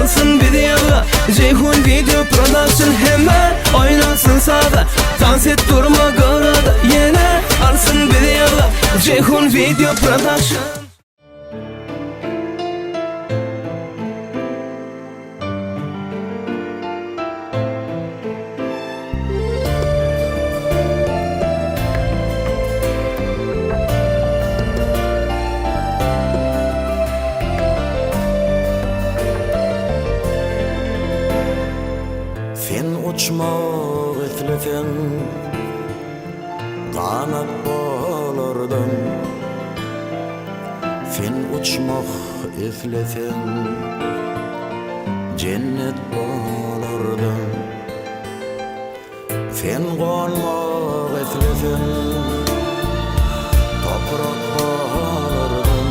Alsyn bizi ýaga Jeýhun Video Production Hemme oýnasyn saza Tans et durma gyrada Ýene alsyn bizi ýaga Jeýhun Video Production. Sen uçmak isleseň, ganat bolardyň. Sen uçmak isleseň, jennet bolardyň. Sen gonmak isleseň, toprak bolardyň.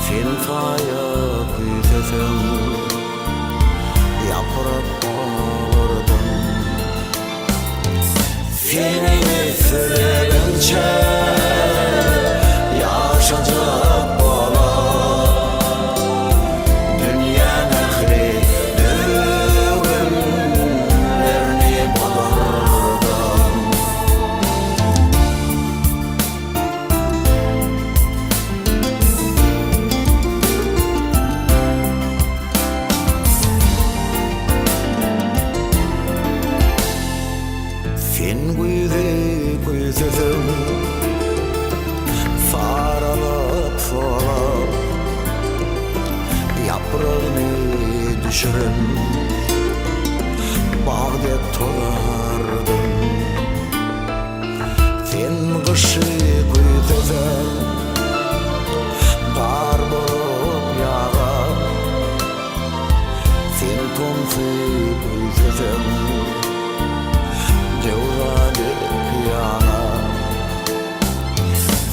Sen saýa küýseseň, ýaprak bolardyň. Seniň islegiňçe ýaşajak bolar. Dünýäň ähli düzgünlerini bozardym. Sen güýzi küýseseň, saralyp solap, Ýapragyny düşüren bag dek tozardym. Sen gyşy küýseseň, gar bolup ýagar. Sen tomsy küýseseň, Jöwza dek ýanar.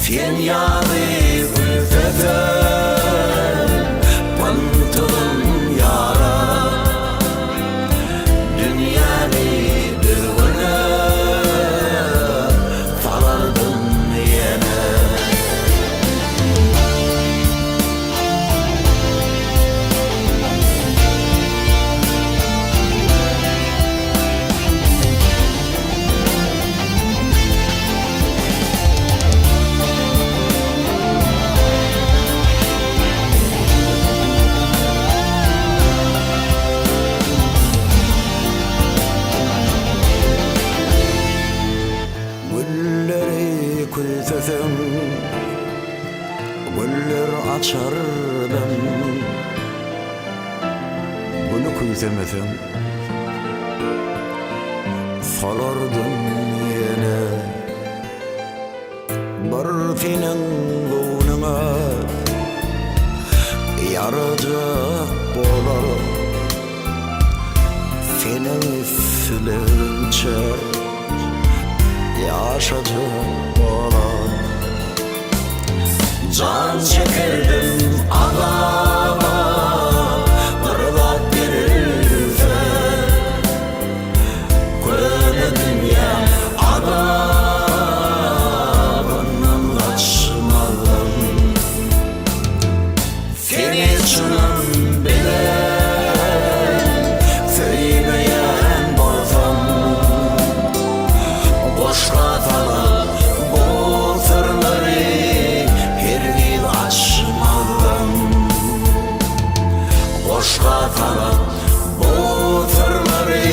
Sen ýazy küýseseň, Pyntygym ýarar. Dünýäni düzgüne salardym ýene. Gülleri küýseseň, güller açardym. Güli küýsemeseň, solardym ýene. Bir seniň göwnüňe ýarajak bolar. Seniň islegiňçe ýaşajak bolar. Jan çekerdim azaba bir zat berilse. Köne dünýä azabyndan gaçmazdym. Seni çynym bilen söýmeýän bolsam, Goşga salyp bu syrlary hergiz açmazdym. Goşga salyp bu syrlary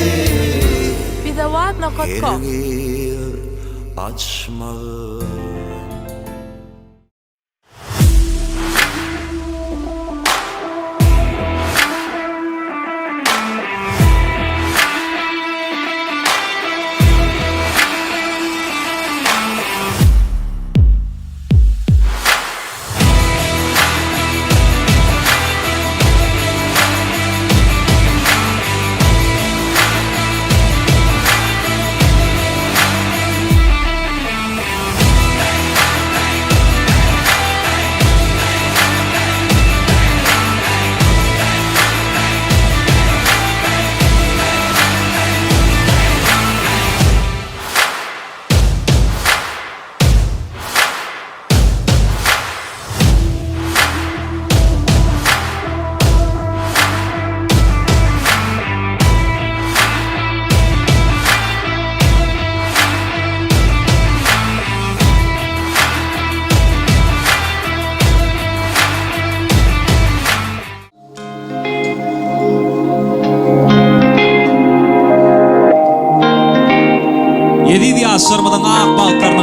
Bizewat.com. hergiz açmazdym.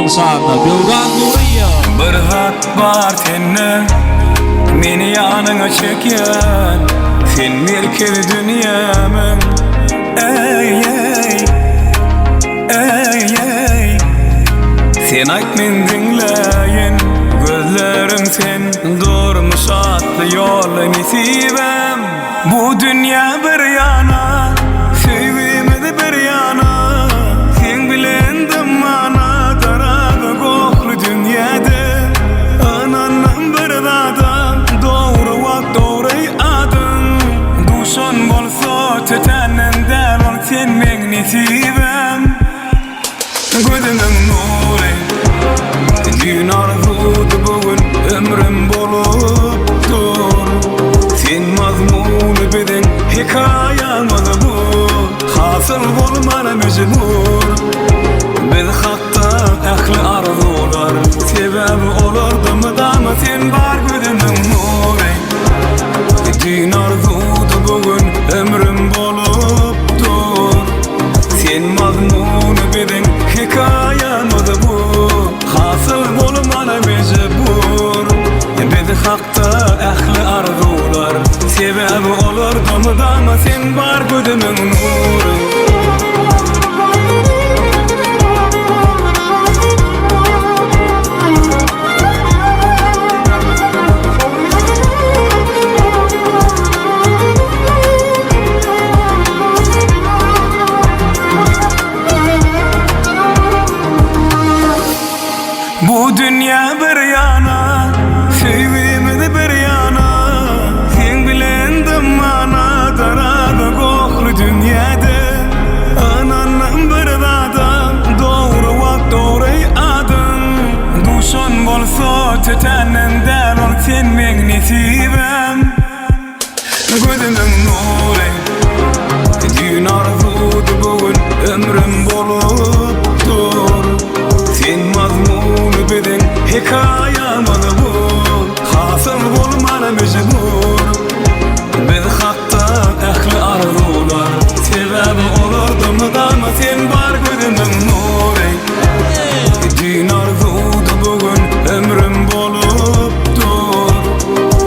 Döwranyň şanyna Döwran Nuryýew. Bir zat bar sende Meni ýanyňa çekýän Sen merkezi dünýämiň Eý eý Eý eý Sen aýt men diňläýin Gözleriň sen Durmuş atly ýoly nesibäm Bu dünýä bir ýana Söýgimiz bir ýana Seň bilen dymmana Daragy gohly dünýäde Ynandym bir zada Dogry wagt dogry adyň Duşan bolsa tötänden däl ol sen meň nesibäm Gözümiň nury Düýn arzuwdy bu gün ömrüm bolup dur Sen mazmuny biziň hekaýamyz bu Hasyl bolmana mejbur Biz hakda ähli arzuwlar Sebäbi olarda mydama sen bar gözümiň nury Düýn arzuwdy bu gün ömrüm bolup dur Sen mazmuny biziň hekaýamyz bu Hasyl bolmana mejbur Biz hakda ähli arzuwlar Sebäbi olarda mydama sen bar gözümiň nury. Bu dünýä bir ýana, söýgimiz bir ýana, Seň bilen dymmana darada gohly dünýäde. Ynandym bir zada, dogry wagt dogry adyň, Duşan bolsa tötänden däl ol sen meň nesibäm. Gözümiň nury Düýn arzuwdy bu gün ömrüm bolup dur Sen mazmuny biziň hekaýamyz bu Hasyl bolmana mejbur Biz hakda ähli arzuwlar Sebäbi olarda mydama sen bar gözümiň nury Düýn arzuwdy bu gün ömrüm bolup dur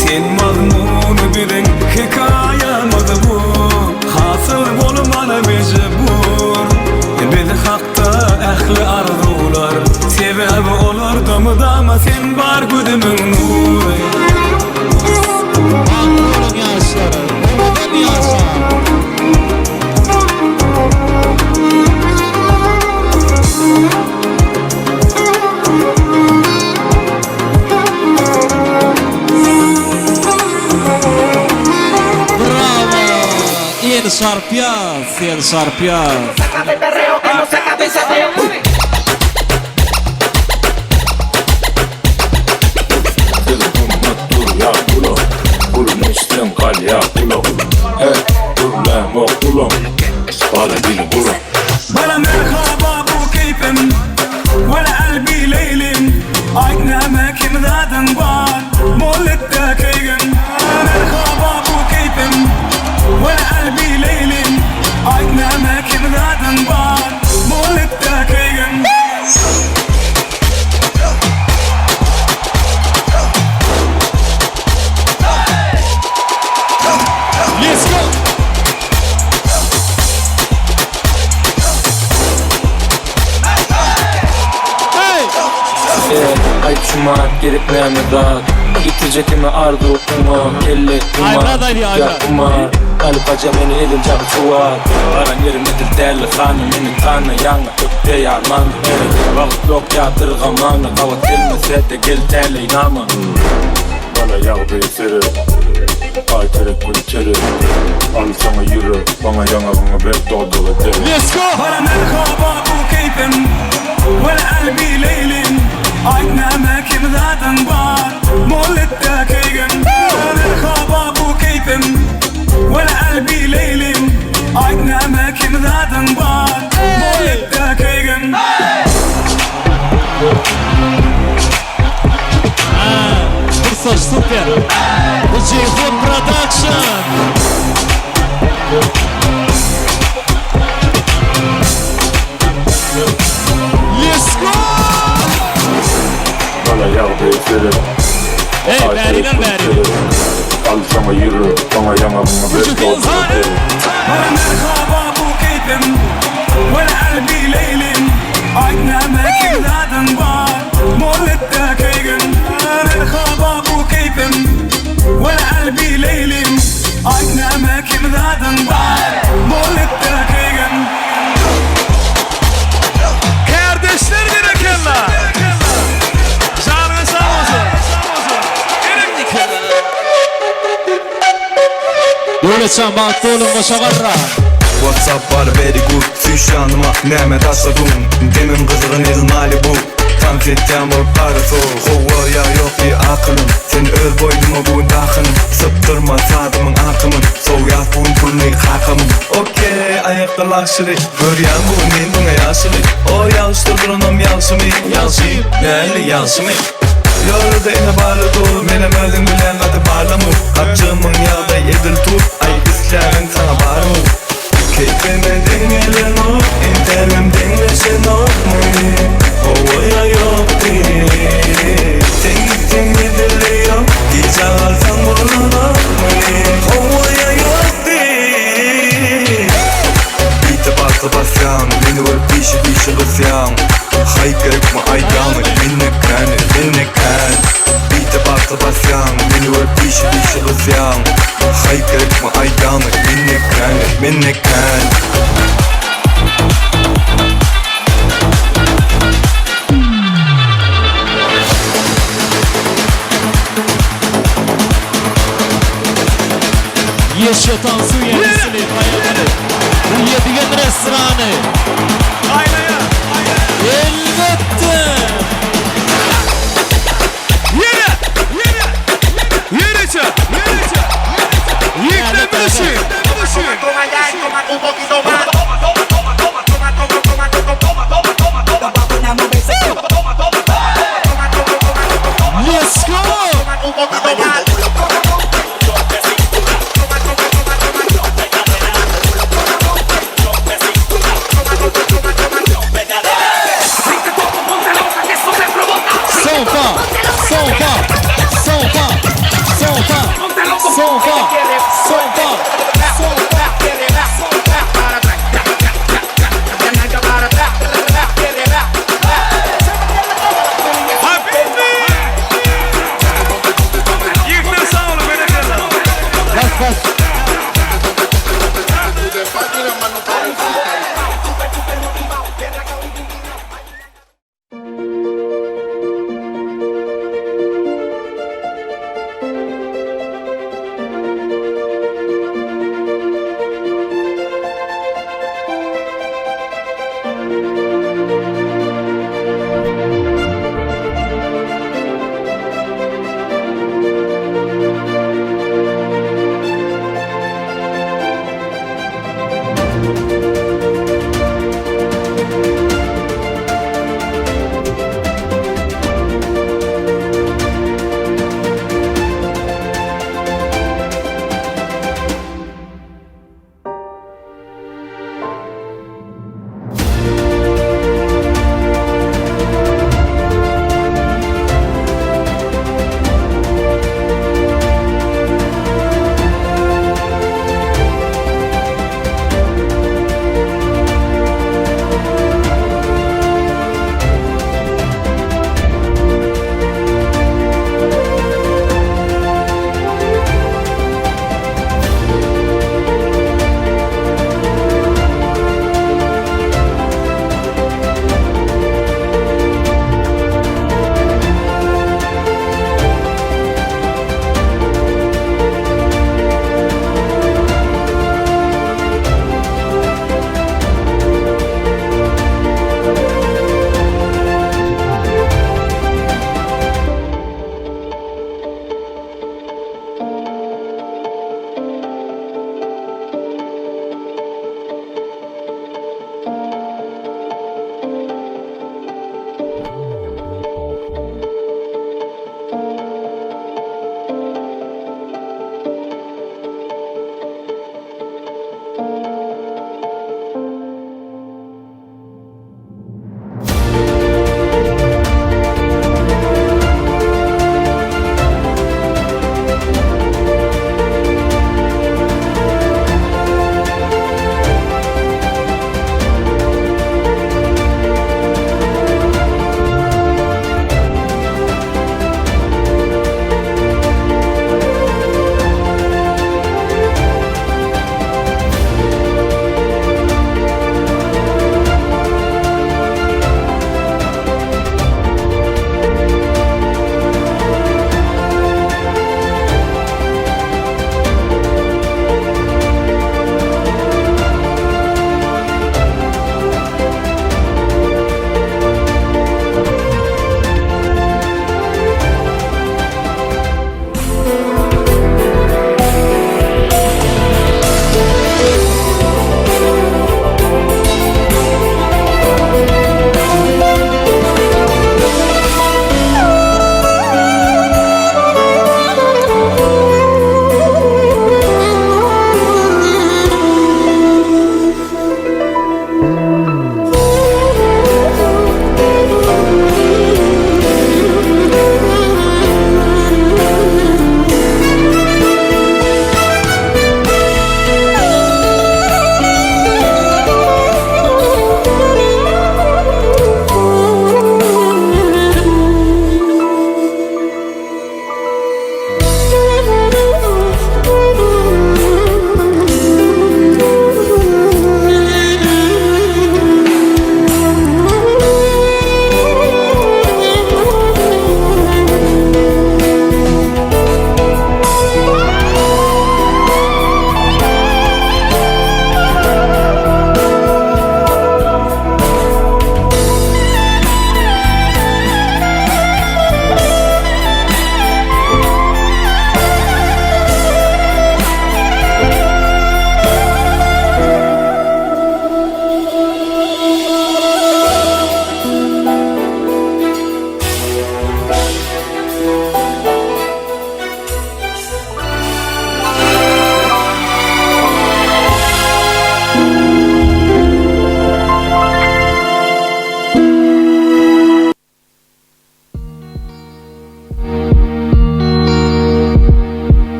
Sen mazmuny biziň hekaýamyz bu Hasyl bolmana mejbur Biz hakda ähli arzuwlar Sebäbi olarda mydama sen bar gözümiň nury. Bagtly boluň ýaşlar, owadan ýaşaň. Brawo! El çarpýas, el çarpýas. Dil gymmat durýar gulak Puluny içseň galýar gulak He, gürlämok ulam Bala dili gurak. Bala merhaba bu keýpim Wala albi leýlim Aýt näme kim zadyň bar Mollitde keýgim Merhaba bu keýpim Wala albi leýlim Aýt näme kim zadyň bar Mollitde keýgim. Let's go! Hey! Aýt şu manat gerek näme zat Ýitirjekimi arzuw uma Kelle Aýbrat duman aýdýar, Ýa Aýbrat. kumar Halypaja meni edil jagy suwar Baran ýerim edil däli hany Meni tanaýaňa ökde ýarman Ey wagt ýok ýadyrgamana Gabat gelmese-de gel täleýnama Bala ýagdaýa seret Aýterek gül terek Al saňa ýürek Maňa ýaňagyňy ber dodaga derek. Let's go! Bala merhaba bu keýpim Wala albi leýlim Aýt näme kim zadyň bar Mollitde keýgim Merhaba bu keýpim Wala albi leýlim Aýt näme kim zadyň bar Mollitde keýgim Fursaç super. Bu Jeyhun Production. Let's go! derek Hey, Aý bäriler gerek bäri. gerek Al saňa ýürek, saňa ýaňagyňa Put your ber hands dostuňa up. derek. Merhaba bu keýpim Wala qalbi leýlim Aýt näme kim zadyň bar Molletde keýgim Merhaba bu keýpim Wala qalbi leýlim Aýt näme kim zadyň bar Molletde keýgim. Kardeşler berekella. Janyňyz sag bolsun. Döwletjan bagtly boluň goşa garra. What's up bar very good Süýş ýanyma näme taşladyň Demim gyzgyn edil Malibu Tans etýän bolup parasol Howwa ýa ýok diý akylym Sen öz boýnuma bu gün dakynym Sypdyrma sadymyň akymyn Sowýas bu gün puluny kakamyň Ok aýakda lagşyry Görýän bu gün men diňe ýaşyly O ýagyşda duranam ýagşymy Ýagşy näli ýagşymy Ýolda ine barly dur Menem özüň bilen gaty barlamu Gapjygymyň ýagdaý edil tur Aý isläniň saňa barmu Keýpime deň gelenok Entägem deňleşenokmy Hawa ýa ýok diý Sen gitseň mesele ýok Gijä galsaň bolanokmy Hawa ýa ýok diý Bite batly basýaň Meni görüp dişi dişi gysýaň Haý gerekmi aýdaňy Mende kän mende kän Bite batly basýaň Meni görüp dişi dişi gysýaň Haý gerekmi aýdaňy Mende kän mende kän. Ýeşe tansu ýerisini gaýamaly. Bu Ýedigen restorany. Gaýnaýar. Elbetde. Ýere! Ýere! Ýereçe! Ýereçe! Ýekden bilişi! Let's go! Sofa! Sofa! Sofa! Sofa! Sofa! Sofa! Sofa! Habibi! Ýekden sag boluň berekella. Bas bas.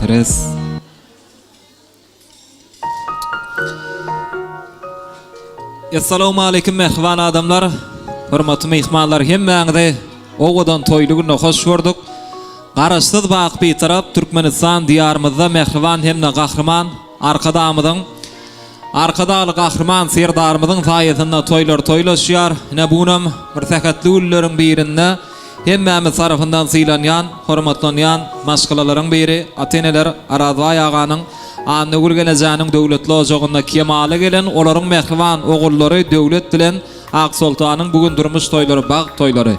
Res. Essalawmaleýkim mähriban adamlar, hormatly myhmanlar hemmäňizi owadan toýly günde hoş gördük. Garaşsyz baky Bitarap Türkmenistan Diýarymyzda mähriban hem-de Gahryman Arkadagymyzyň Arkadagly Gahryman Serdarymyzyň saýasynda toýlar toýlaşýar. Ine bu günem bir sähetli günleriň birinde Hemmämiz tarapyndan sylanýan, hormatlanýan maşgalalaryň biri ata-eneler Arazbaý aganyň, Annagül gelejäniň döwletli ojagynda kemala gelen olaryň mähriban ogullary Döwlet bilen Aksoltanyň bu gün durmuş toýlary, bagt toýlary.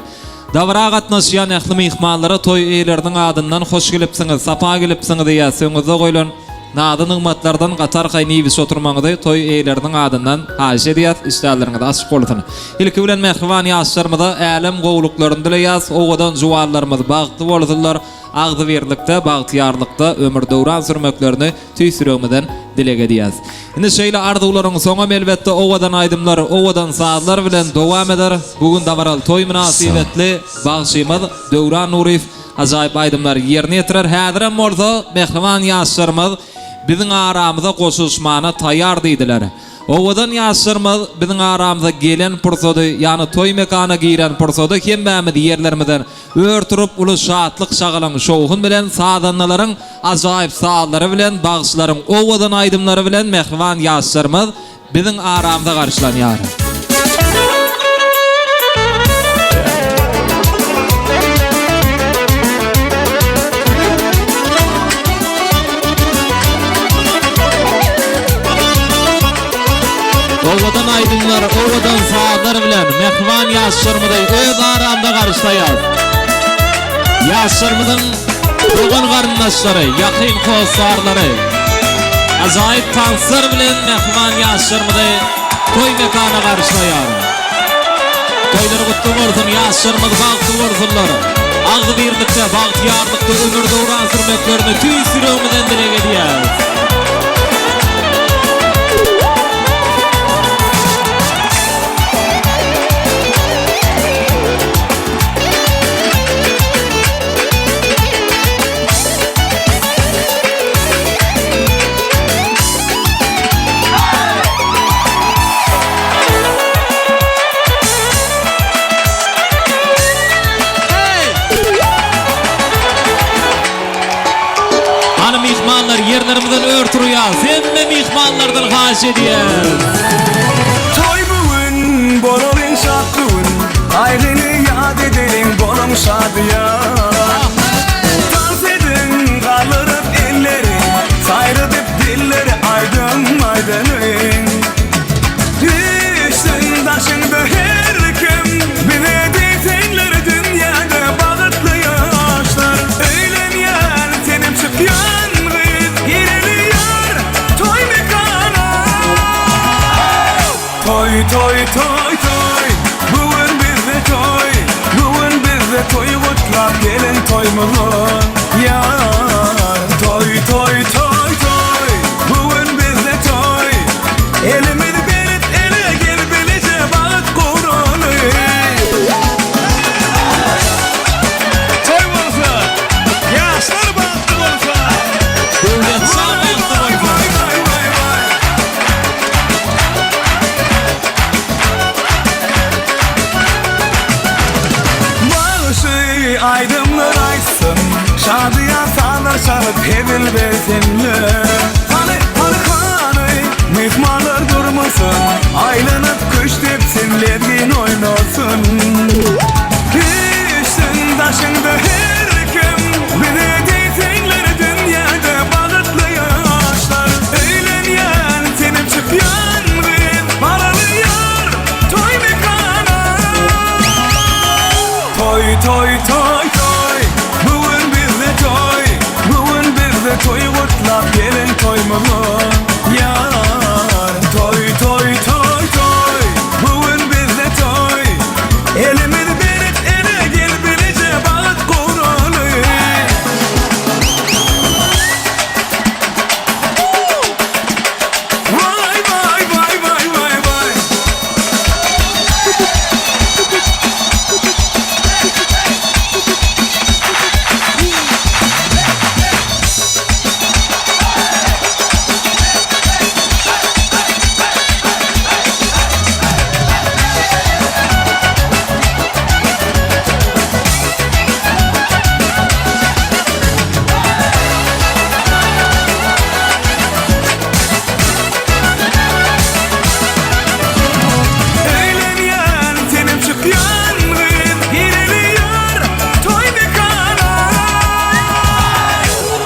Dabara gatnaşýan ähli myhmanlara toý eýeleriniň adyndan hoş gelipsiňiz, sapa gelipsiňiz diýýäs. Öňüňizde goýlan Nazy-nygmatlardan gaty arkaýyn iýip-içip oturmagyňyzy toý eýeleriniň adyndan haýyş edýäs, işdäleriňiz açyk bolsun! Ilki bilen mähriban ýaşlarymyza älem gowulyklaryny dileýäs, owadan juwanlarymyz bagtly bolsunlar, agzybirlikde, bagtyýarlykda ömür-döwran sürmeklerini tüýs ýüregimizden dileg edýäs. Indi şeýle arzuwlaryň soňam elbetde owadan aýdymlar, owadan sazlar bilen dowam eder. Bu gün dabaraly toý mynasybetli bagşymyz Döwran Nuryýew Ajaýyp aýdymlary ýerine ýetirer. Häzirem bolsa mähriban ýaşlarymyz biziň aramyza goşulyşmana taýýar diýdiler. Owadan ýaşlarymyz biziň aramyza gelen pursady, ýagny toý mekana giren pursady hemmämiz ýerlerimizden ör turup uly şatlyk şagalaň şowhun bilen sazandalaryň ajaýyp sazlary bilen bagşylaryň owadan aýdymlary bilen mähriban ýaşlarymyz Biziň aramyza garşylanýar. Owadan aýdymlar, owadan sazlar bilen mähriban ýaşlarymyzy öz aramyza garşylaýas. Ýaşlarymyzyň dogan-garyndaşlary, ýakyn hossarlary ajaýyp tanslar bilen mähriban ýaşlarymyzy toý mekana garşylaýar. Toýlary gutly bolsun, ýaşlarymyz bagtly bolsunlar! Agzybirlikde, bagtyýarlykda ömür-döwran sürmeklerini tüýs ýüregimizden dileg edýäris. Hany myhmanlar ýerlerimizden ör turýas hemme myhmanlardan haýyş edýäs. Toý bu gün bolalyň şat bu gün Gaýgyny ýat edeliň boluň şadyýan Tans ediň galdyryp elleri Saýradyp dilleri aýdym aýdalyň Düşsün daşyňda her kim Bize diýsinler dünýäde bagtly ýaşlar Öýlenýän senem çykýan gyz Gireli ýar toý mekana Toý toý toý toý Bu gün bizde toý Bu gün bizde toý gutlap geliň toýumyza ýar Toý toý toý toý Bu gün bizde toý Elimizi berip ele gel bileje bagt guraly. Toý bolsa, ýaşlar bagtly bolsa. Döwlet şa bagtly bolsun. Waý waý waý. Bagşy aýdymlar aýtsyn, şadyýan sazlar çalyp hezil bersinler. Hany, hany, hany, myhmanlar durmasyn, aýlanyp küşt depsin, lezgin oýnasyn. Üýşsün daşyňda her kim, bize diýsinler dünýäde bagtly ýaşlar. Öýlenýän senem çykýan gyz, baraly ýar toý mekana. Toý toý toý toý, bu gün bizde toý, bu gün bizde toý gutlap geliň toýumyza ýar. Toý toý.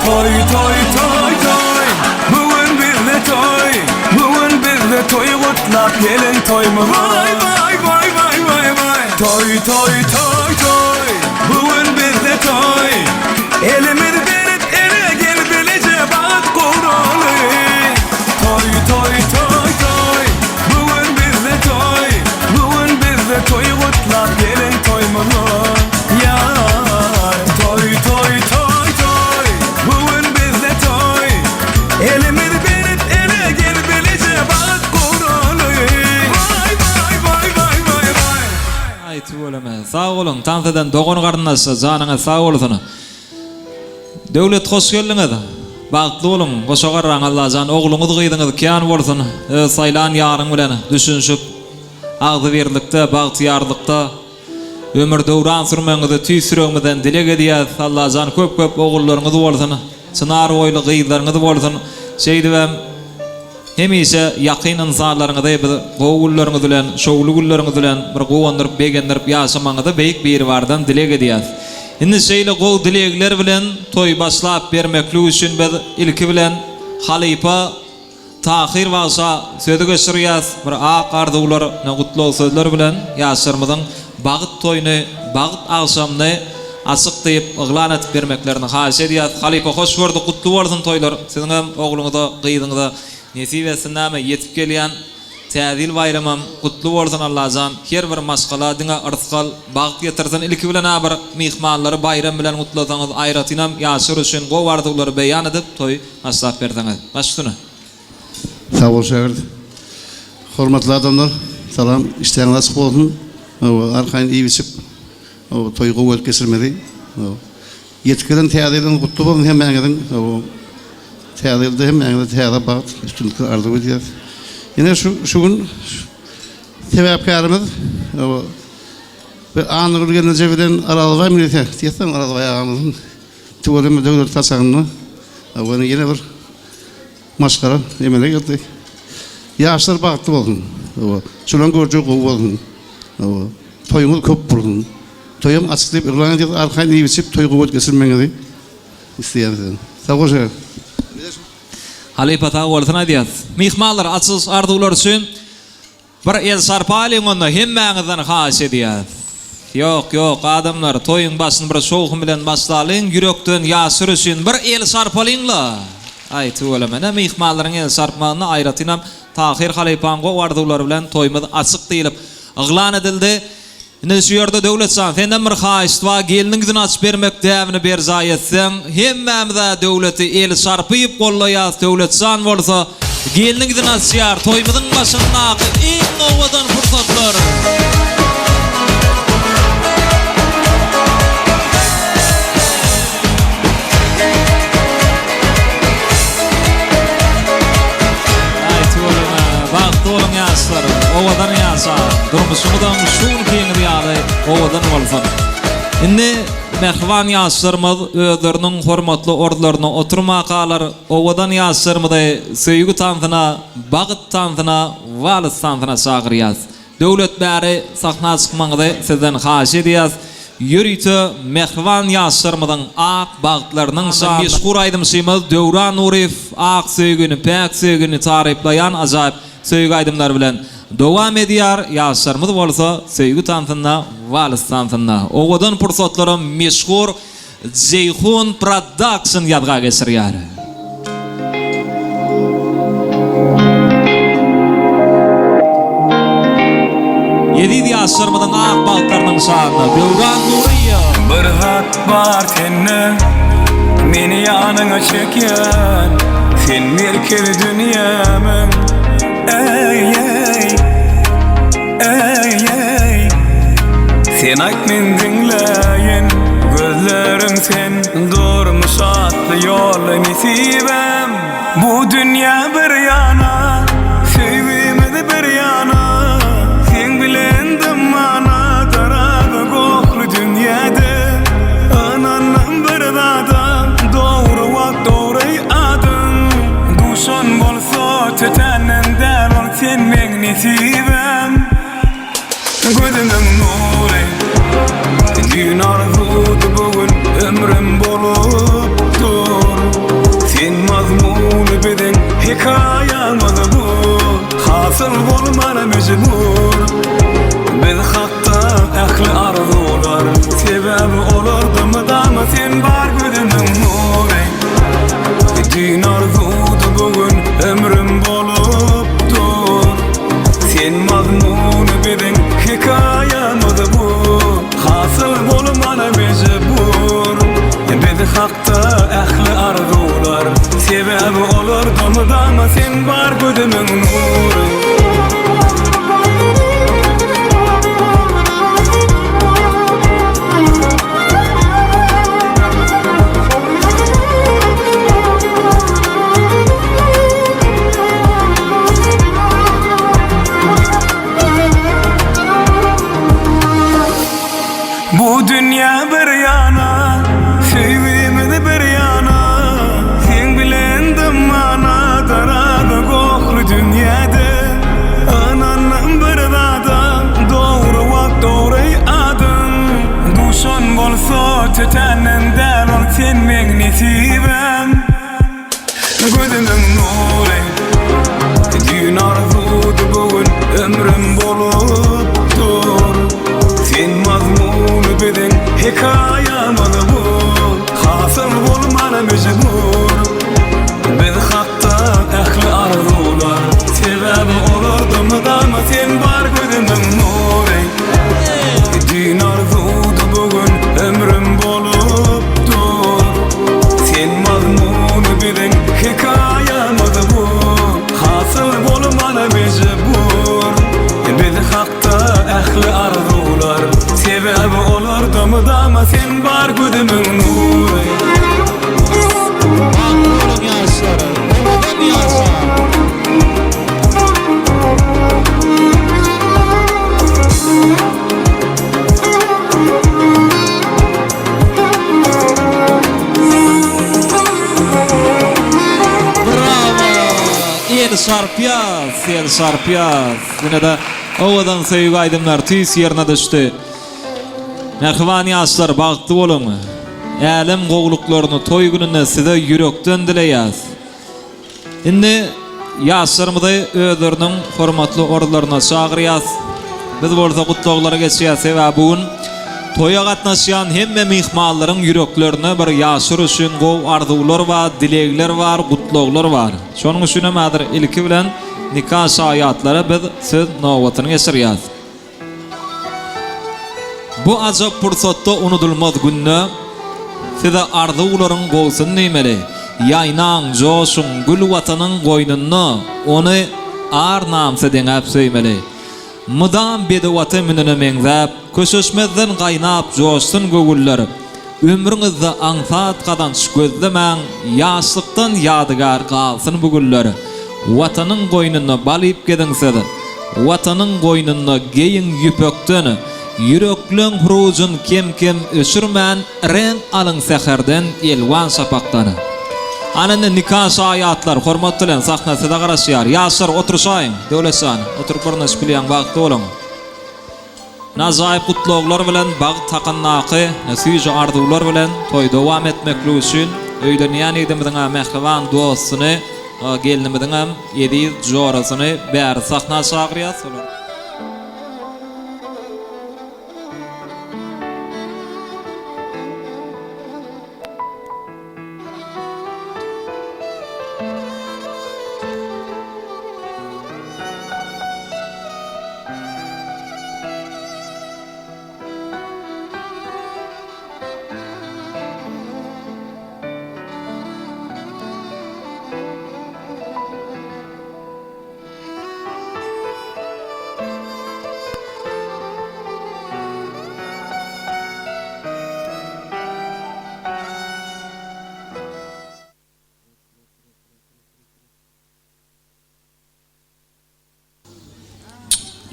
Toý toý toý toý Bu gün bizde toý Bu gün bizde toý gutlap geliň toýumyz Waý waý waý waý waý waý Toý toý toý toý Bu gün bizde toý Elimizi berip ele gel bileje bagt guraly Toý toý toý toý Bu gün bizde toý Bu gün bizde toý gutlap geliň toýumyza ýar Toý toý toý toý Bu gün bizde toý Elimizi berip ele gel bileje bagt guraly Waý waý waý waý waý waý. Aý tüweleme. Sag boluň tans eden dogan garyndaşlar janyňyz sag bolsun. Döwlet hoş geldiňiz. Bagtly boluň goşa garraň Allajan ogluňyz gyzyňyz kän bolsun öz saýlan ýaryň bilen düşünşip agzybirlikde bagtyýarlykda ömür döwran sürmegiňizi tüýs ýüregimizden dileg edýäs Allajan köp köp ogullaryňyz bolsun çynar boýly gyzlaryňyz bolsun şeýdibem Hemişe ýakyn ynsanlaryňyzy biz gowy günleriňiz bilen, şowly günleriňiz bilen bir guwandyryp, begendirip ýaşamagyňyzy Beýik Biribardan dileg edýäs. Indi şeýle gowy dilegler bilen toý başlap bermeklik üçin biz ilki bilen halypa Tahyr bagşa sözi geçirýäs. Bir ak arzuwlar, gutlag sözler bilen ýaşlarymyzyň bagt toýuny, bagt agşamyny açyk diýip yglan edip bermeklerini haýyş edýäs. Halypa hoş gördük gutly bolsun toýlar siziňem ogluňyza gyzyňyza nesip etsin näme ýetip gelýän täze ýyl baýramam gutly bolsun Allajan her bir maşgala diňe yrsgal bagt getirsin ilki bilen-ä bir myhmanlary baýram bilen gutlasaňyz aýratynam ýaşlar üçin gowy arzuwlary beýan edip toý başlap berseňiz. Baş üstüne. Sag bol şägirt. Hormatly adamlar, salam, işdäňiz açyk bolsun. Arkaýyn iýip-içip, toýy gowy edip geçirmeli. Ýetip gelen Täze ýylyňyz gutly bolsun hemmäňiziň. Täze ýylda hemmäňize täze bagt, üstünlikler arzuw edýäris. Ine şu şu gün sebäpkärimiz we Annagül gelneje bilen Arazbaý milise diýsem Arazbaý agamyzyň tüweleme döwlet saçagynda ýene bir Maşgala emele geldi. Ýaşlar bagtly bolsun. Hawa. Şolaň görjegi gowy bolsun. Hawa. Toýuňyz köp bolsun. Toýam açyk diýip yglan edýäs, arkaýyn iýip-içip toý gowy geçirmegiňizi isleýän sizden. Sag bol şeker. Halypa sag bolsun aýdýas. Myhmanlar açylyş arzuwlary üçin Bir el şarpalyň onda hemmäňizden haýyş edýäs. Ýok, ýok, adamlar, toýuň başyny bir şowhun bilen başlalyň, ýürekden ýaşyr üçin bir el şarpalyň-la! Aý, tüweleme, ne myhmanlaryň el şarpmagynda aýratynam Tahyr halypaň gowy arzuwlary bilen toýumyz açyk diýlip yglan edildi. Indi şu ýerde Döwlet jan, senden bir haýyşt bar, gelniň ýüzüni açyp bermek däbini berjaý etseň, hemmämiz-ä Döwleti el şarpyp gollaýas, Döwlet jan bolsa gelniň ýüzüni açýar, toýumyzyň başyndaky iň owadan pursatlar. Aý tüweleme, bagtly boluň ýaşlar, owadan ýaşaň, durmuşyňyzam şu günkiňiz ýaly owadan bolsun. Indi mähriban ýaşlarymyz özleriniň hormatly orunlarynda oturmakalar, owadan ýaşlarymyzy söýgi tansyna, bagt tansyna, wals tansyna çagyrýas. Döwlet bäri sahna çykmagyňyzy sizden haýyş edýäs. Ýörite mähriban ýaşlarymyzyň ak bagtlarynyň şanyna meşhur aýdymçymyz Döwran Nuryýew ak söýgini, päk söýgini taryplaýan ajaýyp söýgi aýdymlary bilen dowam edýär. Ýaşlarymyz bolsa söýgi tansynda, wals tansynda. Owadan pursatlaram meşhur Jeýhun Production ýazga geçirýär. Eziz ýaşlarymyzyň ak bagtlarynyň şanyna Döwran Nuryýew. Bir zat bar sende Meni ýanyňa çekýän Sen merkezi dünýämiň Eý eý Eý-eý, sen aýt men diňläýin Gözleriň sen durmuş atly ýoly nesibäm Bu dünýä bir ýana, söýgimiz bir ýana Seň bilen dymmana daragy gohly dünýäde Ynandym bir zada, dogry wagt dogry adyň Duşan bolsa tötänden däl ol sen meň Nesibäm gözümiň nury Düýn arzuwdy bu gün ömrüm bolup dur. Hasyl bolmana mejbur Biz hakda ähli arzuwlar Sebäbi olarda mydama sen bar gözümiň nury Düýn arzuwdy bu gün ömrüm bolup dur Sen mazmuny biziň hekaýamyz bu Hasyl bolmana mejbur Biz hakda ähli arzuwlar Sebäbi olarda mydama sen bar gözümiň nury. Bu dünýä bir ýana, söýgimiz bir ýana, Seň bilen dymmana darada gohly dünýäde. Ynandym bir zada, dogry wagt dogry adyň, Duşan bolsa tötänden däl ol sen meň nesibäm. Gözümiň nury Düýn arzuwdy bu gün ömrüm bolup dur Sen mazmuny biziň hekaýamyz bu Hasyl bolmana mejbur Biz hakda ähli arzuwlar Sebäbi olarda mydama sen bar gözümiň nury Düýn arzuwdy bu gün ömrüm bolup dur Sen mazmuny biziň hekaýamyz bu Hasyl bolmana mejbur Biz hakda ähli arzuwlar Sebäbi olarda mydama sen bar gözümiň nury. Bagtly boluň ýaşlar, owadan ýaşaň. Brawo! El çarpýas, el çarpýas. Ýene-de owadan söýgi aýdymlar tüýs ýerine düşdi. Mähriban ýaşlar, bagtly boluň. Älem gowulyklaryny toý gününde size ýürekden dileýäs. Indi ýaşlarymyzy özleriniň hormatly orunlaryna çagyrýas. Biz bolsa gutlaglara geçýäs, sebäbi bu gün toýa gatnaşýan hemme myhmanlaryň ýüreklerinde bir ýaşlar üçin gowy arzuwlar bar, dilegler bar, gutlaglar bar. Şonuň üçin hem häzir ilki bilen nika şaýatlara biz söz nobatyny geçirýäs. Bu ajap pursatda unudylmaz günde Size arzuwlaryň gowsun diýmeli. Ýaýnaň, joşuň, gül Watanyň goýnunda Ony ar-namysa deňäp söýmeli. Mydam bedew ata münene meňzäp, Köşeşmezden gaýnap joşsun göwünler. Ömrüňizde aňsat gazanç gözlemäň, Ýaşlykdan ýadygär galsyn bu güller. Watanyň goýnunda bal iýip geziň siz, Watanyň goýnunda geýiň ýüpekden. Ýürekleň hurujyn kem-kem öçürmän, Reňk alyň säherden, elwan şapakdan. Ana indi nika şaýatlar, hormat bilen sahna size garaşýar. Ýaşlar oturyşaýyň. Döwletjan, oturyp birnaşyp bilýäň, bagtly boluň. Ajaýyp gutlaglar bilen bagt hakyndaky süýji arzuwlar bilen toýy dowam etmeklik üçin öýlenýän ýigdimiziň mähriban dostuny, gelnimiziňem eziz jorasyny bäri sahna çagyrýas. Olar.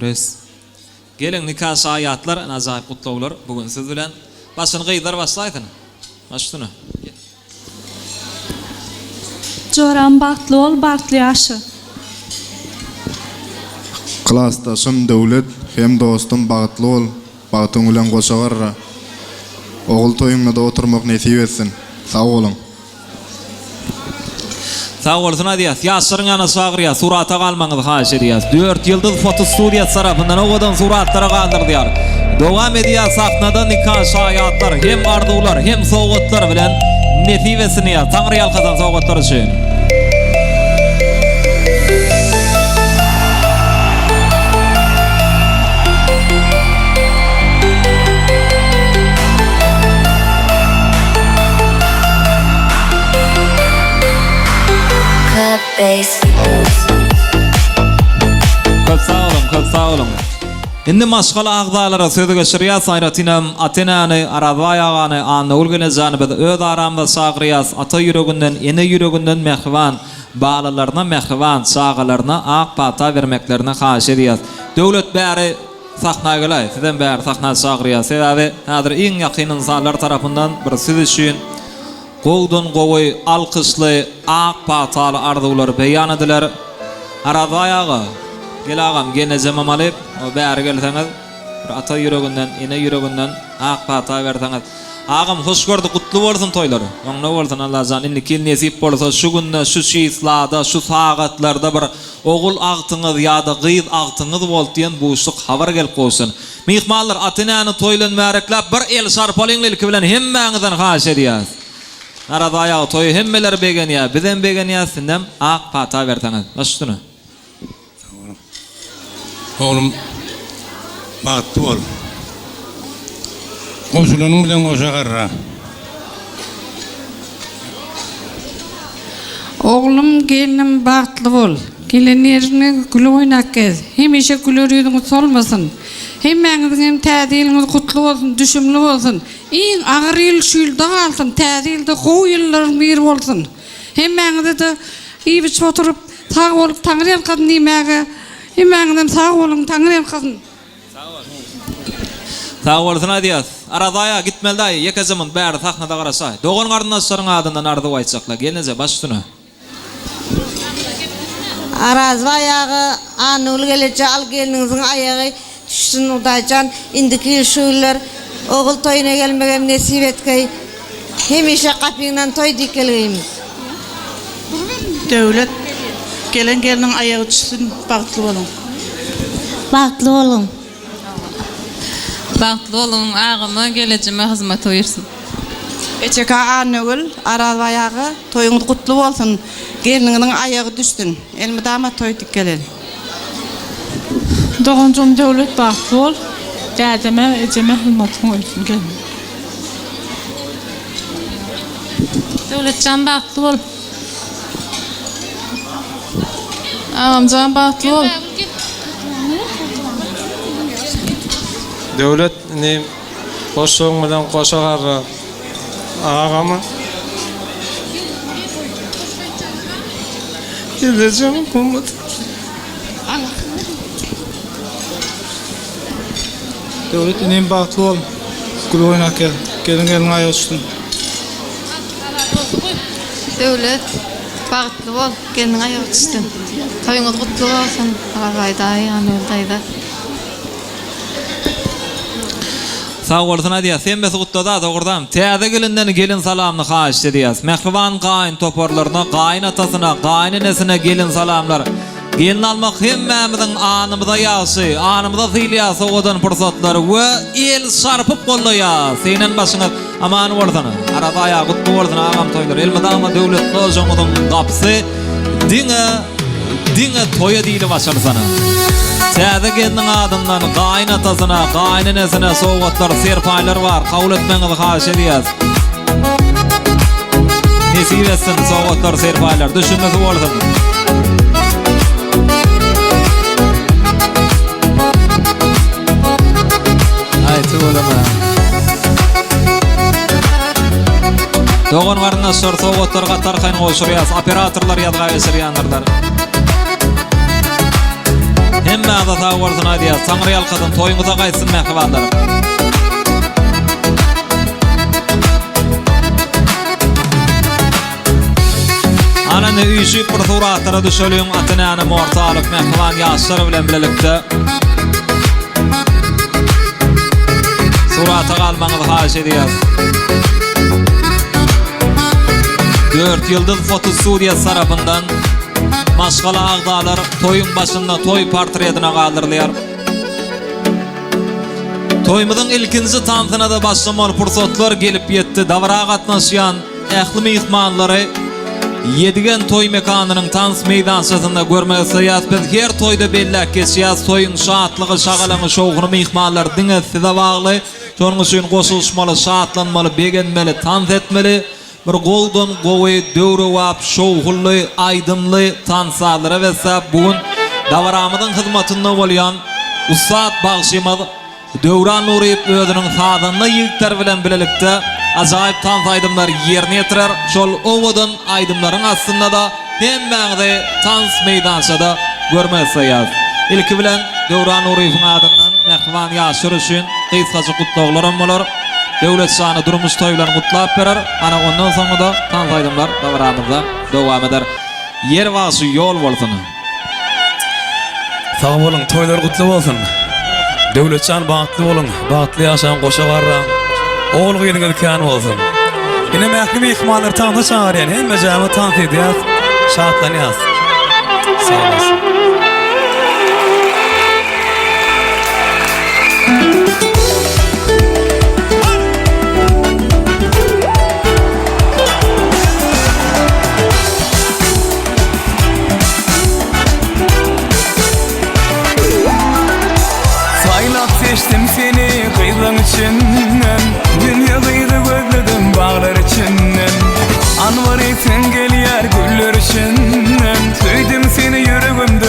Res. Geliň nika şaýatlar ajaýyp gutlaglar bu gün siz bilen. Başyny gyzlar başlaýsyn. Baş üstüne. Joram bagtly bol bagtly ýaşa. Klasdaşym Döwlet hem dostum bagtly bol bagtyň bilen goşa garra. Ogul toýuňda-da oturmak nesip etsin. Sag boluň. Sag bolsun aýdýas. Ýaşlaryň ýanyna çagyrýas. Surata galmagyňyzy haýyş edýäs. Dört ýyldyz foto studiýasy tarapyndan owadan suratlara galdyrdýar. Dowam edýär sahnada nika şaýatlar hem arzuwlar hem sowgatlar bilen nesip etsin diýýäs. Taňry ýalkasyn sowgatlar üçin. Köp sag boluň, köp sag boluň. Indi maşgala agzalara söz geçirýäs, aýratynam ata-enäni, Arazbaý agany, Annagül gelnejäni biz öz aramyza çagyrýas, ata ýüreginden, ene ýüreginden mähriban balalaryna, mähriban çagalaryna ak pata bermeklerini haýyş edýäs. Döwlet bäri sahna geläý, sizem bäri sahna çagyrýas. Sebäbi häzir iň ýakyn ynsanlar tarapyndan bir siz üçin Gowudan gowy, alkyşly, ak pataly arzuwlar beýan ediler. Arazbaý aga, gel agam, gelnejemem alyp, bäri gelseňiz, bir ata ýüreginden, ene ýüreginden ak pata berseňiz. Agam, hoş gördük, gutly bolsun toýlar. Öňde bolsun Allajan, indiki ýyl nesip bolsa şu günde, şu çislada, şu sagatlarda bir ogul agtyňyz ýa-da gyz agtyňyz boldy diýen buşluk habar gelip gowşsun. Myhmanlar ata-enäni toý bilen mübärekläp bir el şarpalyň ilki bilen hemmäňizden haýyş edýäs. Narazy aýagy toýa hemmeler begenýär bizem begenýäs sindem ak pata berseňiz. Baş üstüne. Sag boluň. Oglum bagtly bol. Goşulanyň bilen goşa garra. Oglum gelnim bagtly bol. Gelen ýeriňde gülüp oýnap gez. Hemişe güler ýüzüňiz solmasyn. Hemmäňiziň hem täze ýylyňyz gutly bolsun, düşümli bolsun. Iň agyr ýyl şu ýylda galsyn, täze ýylda gowy ýyllaryň biri bolsun. Hemmäňize-de iýip-içip oturyp, sag bolup Taňryýalkasyn diýmäge hemmäňizem sag boluň, Taňryýalkasyn. Sag bolsun aýdýas. Araz aýa gitmeli daýy ýekeje munt bäri sahnada garaşaý. Dogan garyndaşlaryň adyndan arzuw aýtjakla gelneje baş üstüne. Arazbaý aga Annagül geleje al gelniňiziň aýagy düşsün Hudaýjan indiki ýyl şu günler ogul toýuna gelmegem nesip etgeý hemişe gapyňdan toý diýip gelgeýmiz. Döwlet gelen gelniň aýagy düşsün bagtly boluň. Bagtly boluň. Bagtly boluň agama gelejime hyzmat buýursyn. Eçeka Annagül Arazbaý aga toýuňyz gutly bolsun gelniňiziň aýagy düşsün elmydama toý dik geleli. Doganjygym Döwlet bagtly bol dädeme ejeme hyzmatyň bolsun gelnim. Döwletjan bagtly bol. Agamjan bagtly bol. Döwlet inim goşugyň bilen goşa garra agama Gelejegim gymmat. Döwlet inim bagtly bol. Gül oýnap gel. Gelin gelin aýagy düşsün. Döwlet bagtly bol gelniň aýagy düşsün. Toýuňyz gutly bolsun Arazbaý daýy Annagül daýza. Sag bolsun aýdýas. Hemmesi gutlada dogurdam. Täze gelinden gelin salamyny haýyşt edýäs. Mähriban gaýyn toparlaryna, gaýyn atasyna, gaýyn enesine gelin salamlar. Gelin almak hemmämiziň anymyza ýagşy, anymyza sylýas owadan pursatlary we el çarpyp gollaýas. Synan başyňyz aman bolsun. Araz aýagy gutly bolsun agam toýlar. Elmydama döwletli ojagyňyzyň gapysy diňe diňe toýa diýlip açylsyn. Täze gelniň adyndan gaýyn atasyna, gaýyn enesine sowgatlar, serpaýlar bar. Kabul etmegiňizi haýyş edýäs. Nesip etsin sowgatlar, serpaýlar. Düşünmesi bolsun. Aý tüweleme. Dogan garyndaşlar sowgatlary gaty arkaýyn gowşurýas. Operatorlar ýazga geçirýändirler. Hemmäňize sag bolsun aýdýas. Taňry ýalkasyn, toýuňyza gaýtsyn mähribanlarym. Ana indi üýşüp bir suratlara düşeliň, ata-enäni morta alyp mähriban ýaşlar bilen bilelikde. Surata galmagyňyzy haýyş edýäs. Dört Ýyldyz fotostudiýasy tarapyndan maşgala agzalar toýuň başynda toý portretine galdyrylýar. Toýumyzyň ilkinji tansyna-da başlamaly pursatlar gelip ýetdi. Dabara gatnaşýan ähli myhmanlary Ýedigen toý mekanynyň tans meýdançasynda görmek isleýäs. Biz her toýda belläp geçýäs, toýuň şatlygy, şagalaňy, şowhuny myhmanlar diňe size bagly. Şonuň üçin goşulyşmaly, şatlanmaly, begenmeli, tans etmeli. Bir gowudan gowy, döwrebap, şowhunly, aýdymly tans-sazlara besläp, bu gün dabaramyzyň hyzmatynda bolýan ussat bagşymyz Döwran Nuryýew özüniň sazanda ýigitleri bilen bilelikde ajaýyp tans aýdymlary ýerine ýetirer. Şol owadan aýdymlaryň astynda-da hemmäňizi tans meýdançada görmek isleýäris. Ilki bilen Döwran Nuryýewiň adyndan mähriban ýaşlar üçin gysgajyk gutlaglaram bolar. Döwletjany durmuş toýy bilen gutlap berer. Ana ondan soňra-da tans aýdymlar dabaramyzda dowam eder. Ýer bagşy ýol bolsun. Sag boluň toýlar gutly bolsun. Döwletjan bagtly boluň, bagtly ýaşaň goşa garraň. Ogul gyzyňyz kän bolsun. Inem ähli myhmanlary tansa çagyrýan hemmejämiz tans edýäs, şatlanýas. Sag bolsun. Saýlap seçdim seni gyzlaň içinden Dünýe gyzy gözledim baglar içinden Anwar esin gelýär güller içinden Söýdüm seni ýüregimden.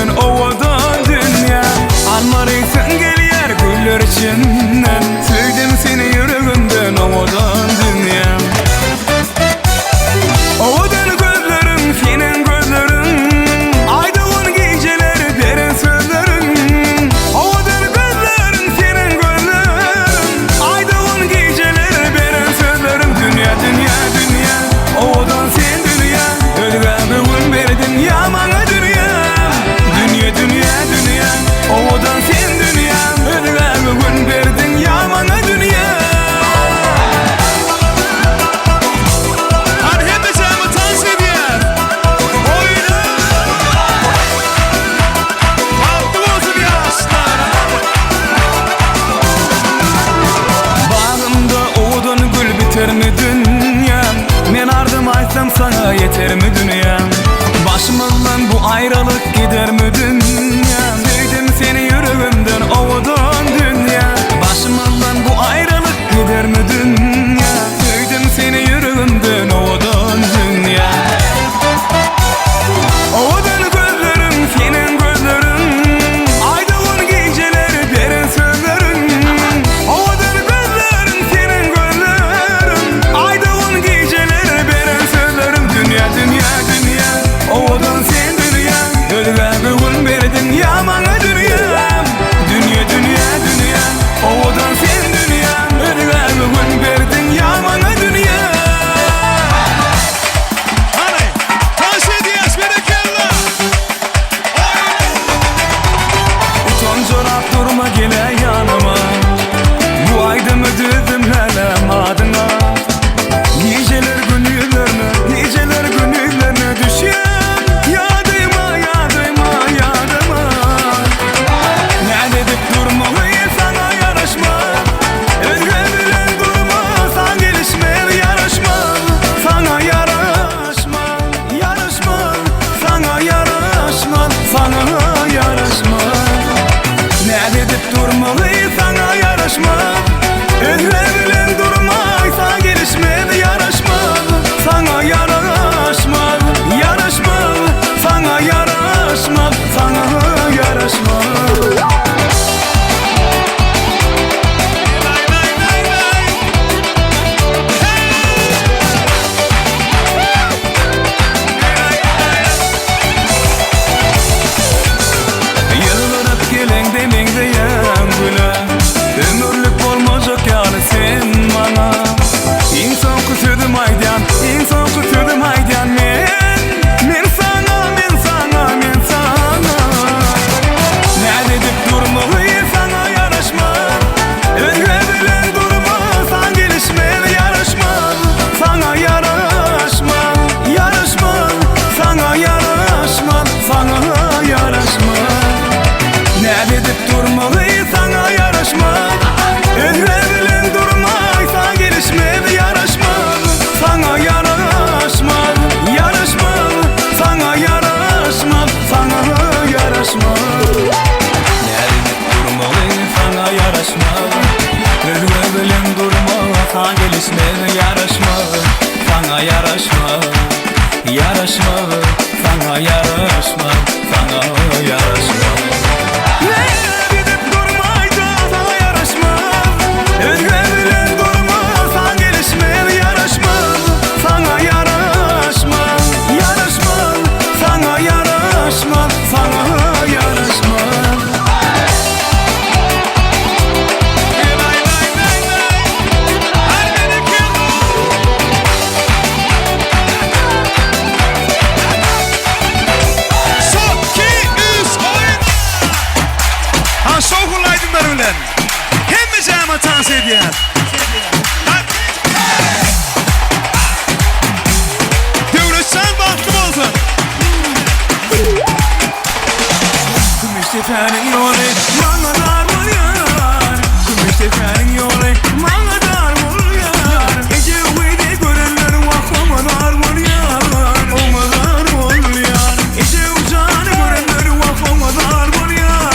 Kümüşdepäniň ýoly maňa dar bolýar Kümüşdepäniň ýoly maňa dar bolýar Eje gyzy görenler wah oňa zar bolýar Oňa zar bolýar Eje jany görenler wah oňa zar bolýar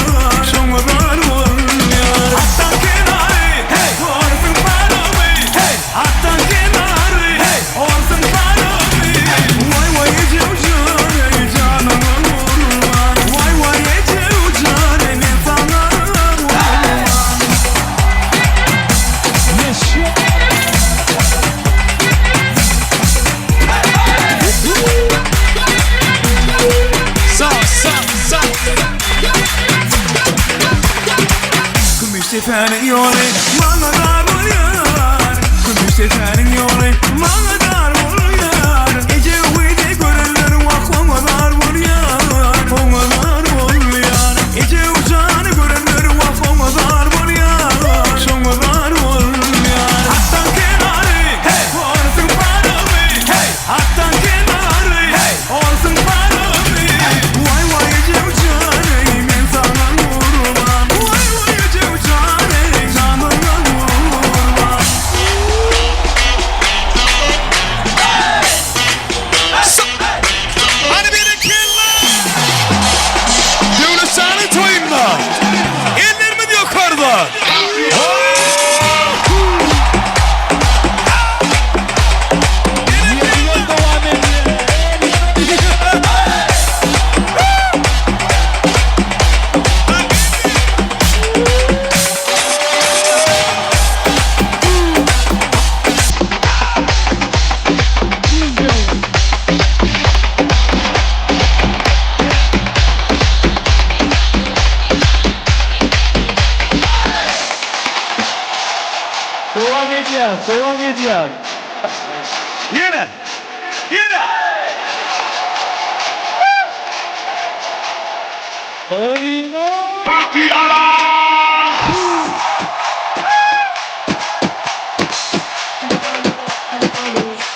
Şoňa zar bolýar Atdan kenary hey orsuň paromy hey Atdan kenary hey orsuň paromy Waý waý eje jan ey janyňa gurban Waý waý eje jan ey men saňa gurban. Sa sa sa. Kümüşdepäniň ýoly maňa dar bolýar Kümüşdepäniň ýoly maňa dar bolýar Eje gyzy görenler wah oňa zar bolýar Oňa zar bolýar Eje jany görenler wah oňa zar bolýar Şoňa zar bolýar Atdan kenary hey orsuň paromy hey Atdan kenary hey orsuň paromy Waý waý eje jan ey men saňa gurban Waý waý eje jan ey janyňa gurban Hany berekella! Döwletjanyň toýunda ellerimiz ýokarda. Dowam edýär, dowam edýär. Ýene! Ýene!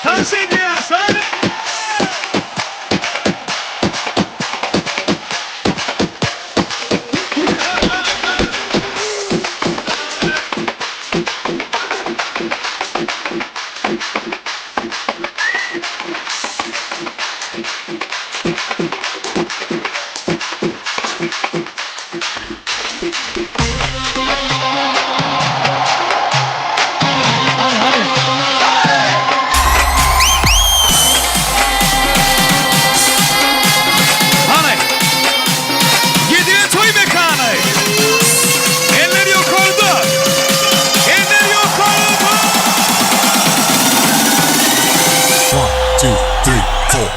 Tans edýäs, hany! Hany! Ýedigen toý mekany! Eller ýokarda! Eller ýokarda! One, two, three, four.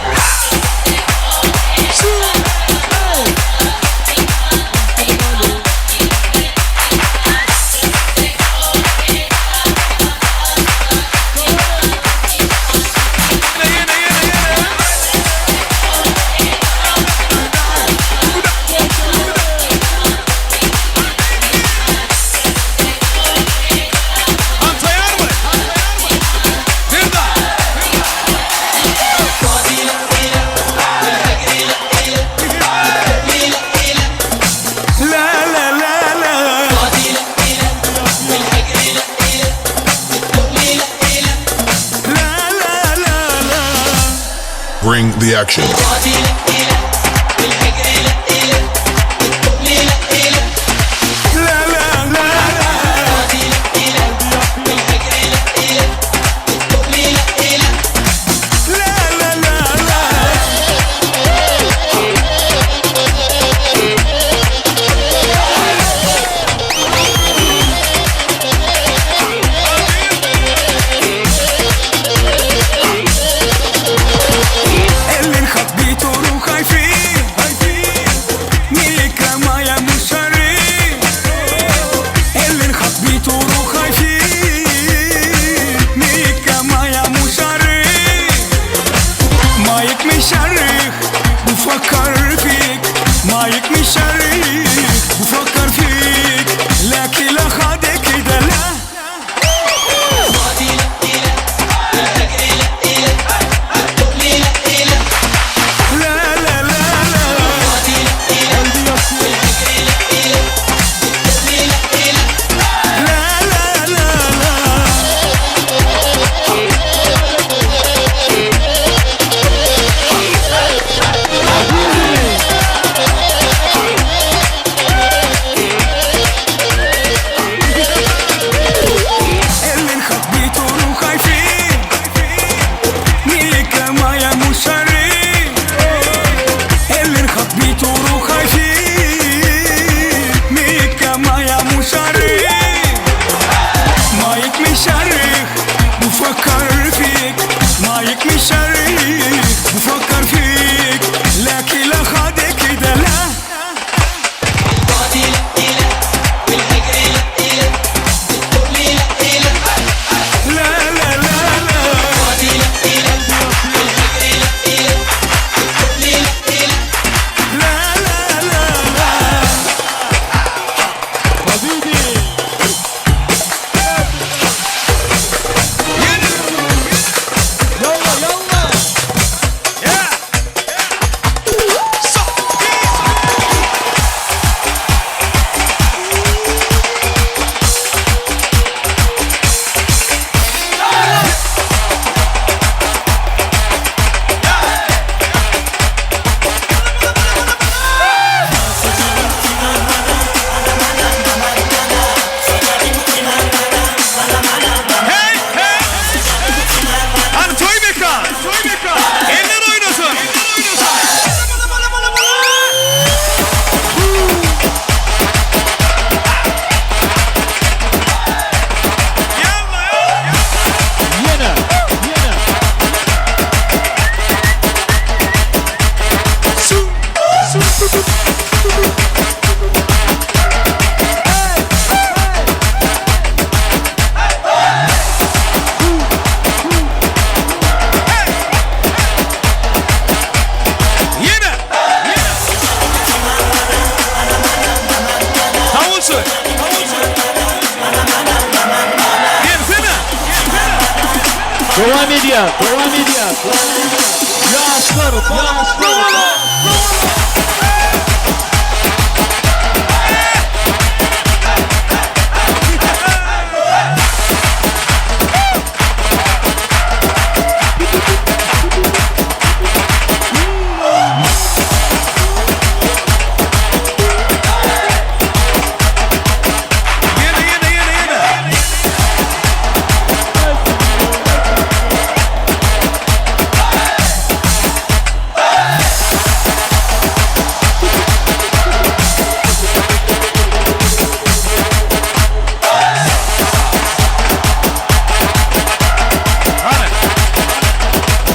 La la la la La la la la Bring the action. La la la la La la la la اللي نخبيته وخايفين ميكا مايا مشري اللي نخبيته وخايفين ميكا مايا مشري مايك مشرخ بفكر فيك مايك مشرخ بفكر فيك لكن لا خدك كده لا لا لا لا لا. Dowam edýär, dowam edýär. Ýaşlar, ýaşlar. Ýene, ýene, ýene, ýene.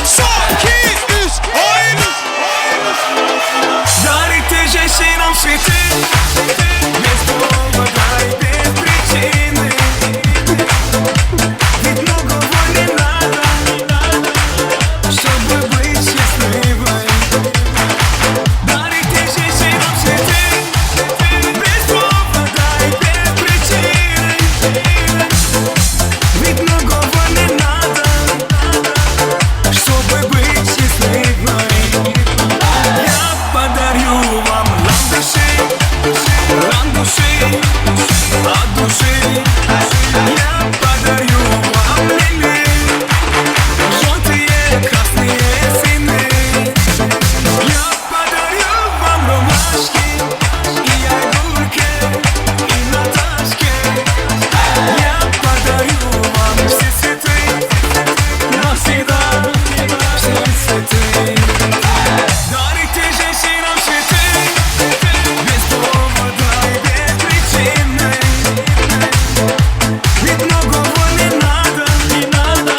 Son, iki, üç, oýun. Дарите женщинам цветы Без повода и без причины Ведь многого не надо Чтобы быть счастливой Дарите женщинам цветы Без повода и без причины Ведь многого не надо Чтобы быть счастливой Я подарю вам ландыши, ландыши от души. Я подарю вам лилии, желтые, красные, синие. Я подарю вам ромашки и айгульки, и Наташки. Я подарю вам все цветы навсегда, все цветы. Дарите женщинам цветы без повода и без причины. Ведь многого не надо, не надо,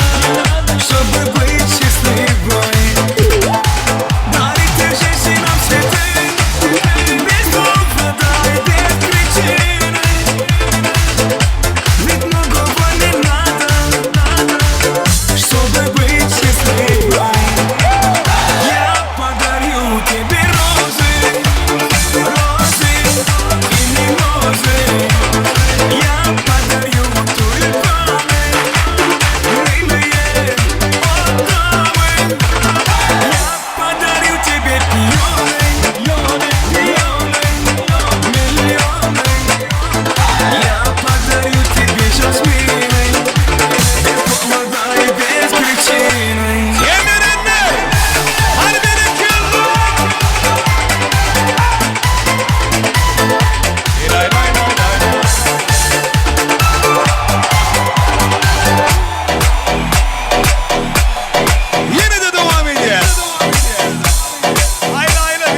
чтобы быть счастливой. Дарите женщинам цветы без повода и без причины. Ведь многого не надо, чтобы быть счастливой. Я подарю тебе розы, розы и мимозы. Я подарю тюльпаны, милые о дамы. Я подарю тебе пионы, пионы, миллионы. Я подарю тебе жасмины, без повода и без причины. Emerenler! Hany berekella! Lay lay lay lay lay. Ýene-de dowam edýär. Aýla aýla.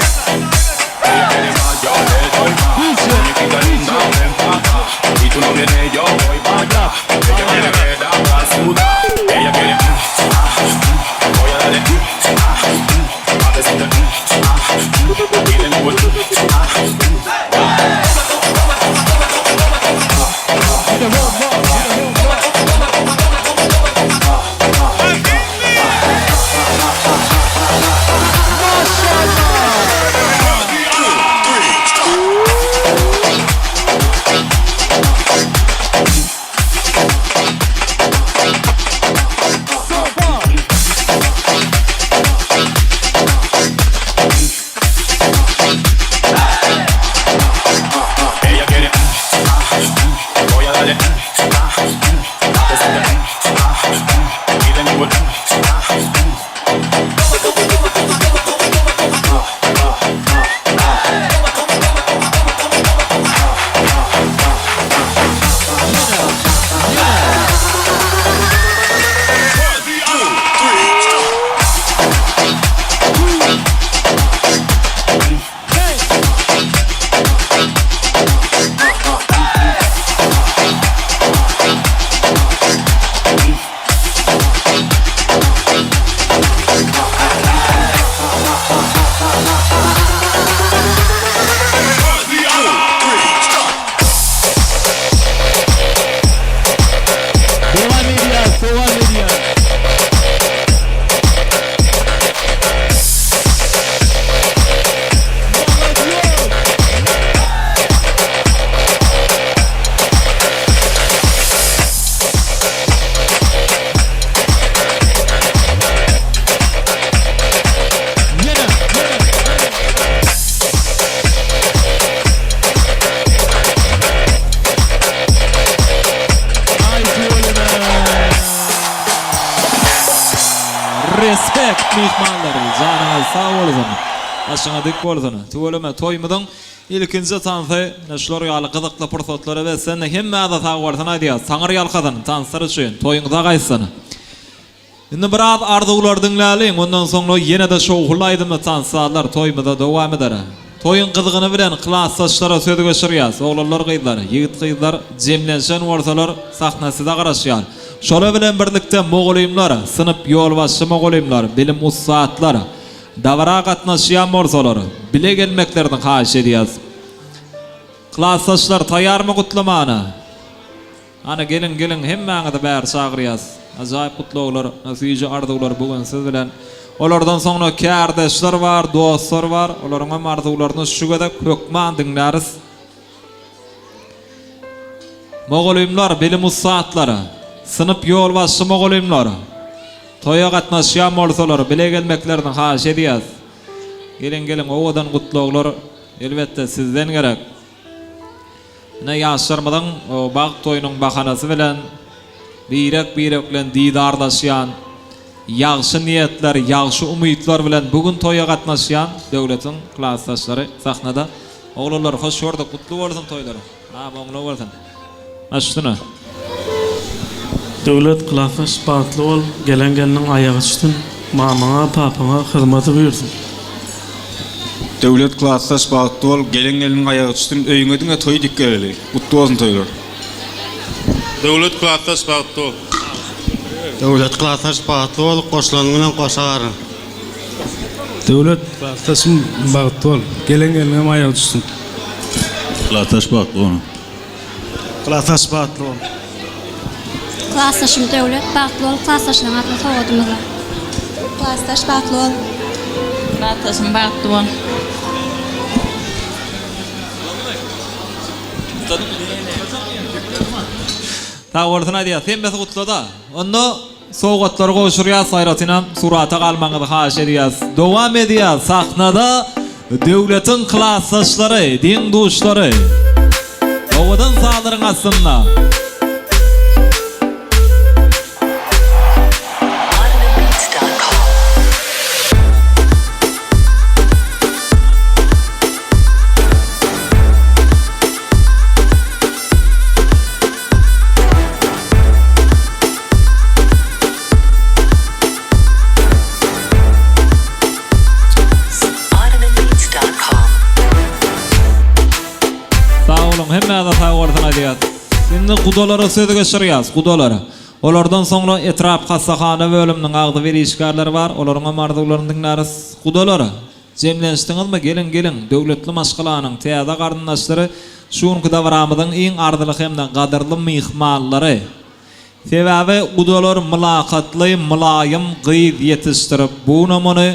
Yo le doy más. Muñequita linda me empata. Y tú no vienes, yo voy pa' allá. Ella quiere que la haga sudar. Ella quiere ah, voy a darle ah, pa' que sienta ah, y de nuevo ah. Ella quiere voy a darle pa' que sienta y de nuevo Dowam edýär, dowam edýär. Hormatly myhmanlar, janyňyz sag bolsun, başyňyz dik bolsun. Tüweleme, toýumyzyň ilkinji tansy ine şular ýaly gyzykly pursatlara beslendi. Hemmäňize sag bolsun aýdýas. Taňry ýalkasyn tanslar üçin. Toýuňyza gaýtsyn. Indi biraz arzuwlary diňläliň, ondan soňra ýene-de şowhunly aýdymly tans-sazlar toýumyza dowam eder. Toýuň gyzgyny bilen klasdaşlara söz geçirýäs, oglanlar gyzlar, ýigit-gyzlar jemlenşen bolsalar sahna size garaşýar. Şolar bilen birlikde mugallymlar, synp ýolbaşçy mugallymlar, bilim ussatlar dabara gatnaşýan bolsalar, bile gelmeklerini haýyş edýäs. Klasdaşlar taýýarmy gutlamana? Hany geliň geliň hemmäňizi bäri çagyrýas. Ajaýyp gutlaglar, süýji arzuwlar bu gün siz bilen. Olardan soňra kärdeşler bar, dostlar bar. Olaryňam arzuwlaryny şu gezek hökman diňläris. Mugallymlar, bilim ussatlary, synp ýolbaşçy mugallymlar toýa gatnaşýan bolsalar bile gelmeklerini haýyş edýäs. Geliň geliň owadan gutlaglar elbetde sizden gerek. Ine, ýaşlarymyzyň bagt toýunyň bahanasy bilen birek-birek bilen didarlaşýan, ýagşy niýetler, ýagşy umytlar bilen bu gün toýa gatnaşýan Döwletiň klasdaşlary sahnada. Oglanlar, hoş gördük, gutly bolsun toýlar. Name oňuna bolsun. Baş üstüne. Döwlet klasdaş bagtly bol gelen gelniň aýagy çüsün mamaňa papaňa hyzmaty buýursyn. Döwlet klasdaş bagtly bol gelen gelniň aýagy çüsün öýüňe diňe toý dik geleli gutly bolsun toýlar. Döwlet klasdaş bagtly bol. Döwlet klasdaş bagtly bol goşulanyň bilen goşa garyn. Döwlet klasdaşym bagtly bol gelen gelniňem aýagy çüsün. Klasdaş bagtly bol. Klasdaş bagtly bol. Klasdaşym Döwlet bagtly bol klasdaşlaryň adyna sowgadymyz bar. Klasdaş bagtly bol. Klasdaşym bagtly bol. Sag bolsun aýdýas. Hemmesi gutlada. Onda Sowgatlary gowşurýas aýratynam surata galmagyňyzy haýyş edýäs. Dowam edýäs sahnada Döwletiň klasdaşlary, deň-duşlary. Owadan sazlaryň astynda. Sag boluň hemmäňize sag bolsun aýdýas. Indi gudalara söz geçirýäs gudalara. Olardan soňra etrap hassahana bölüminiň agzybir işgärleri bar olaryňam arzuwlaryny diňläris. Gudalar jemlenişdiňizmi geliň geliň döwletli maşgalanyň täze garyndaşlary şu günki dabaramyzyň iň arzyly hemde gadyrly myhmanlary. Sebäbi gudalar mylakatly, mylaýym gyz ýetişdirip, bu günem ony,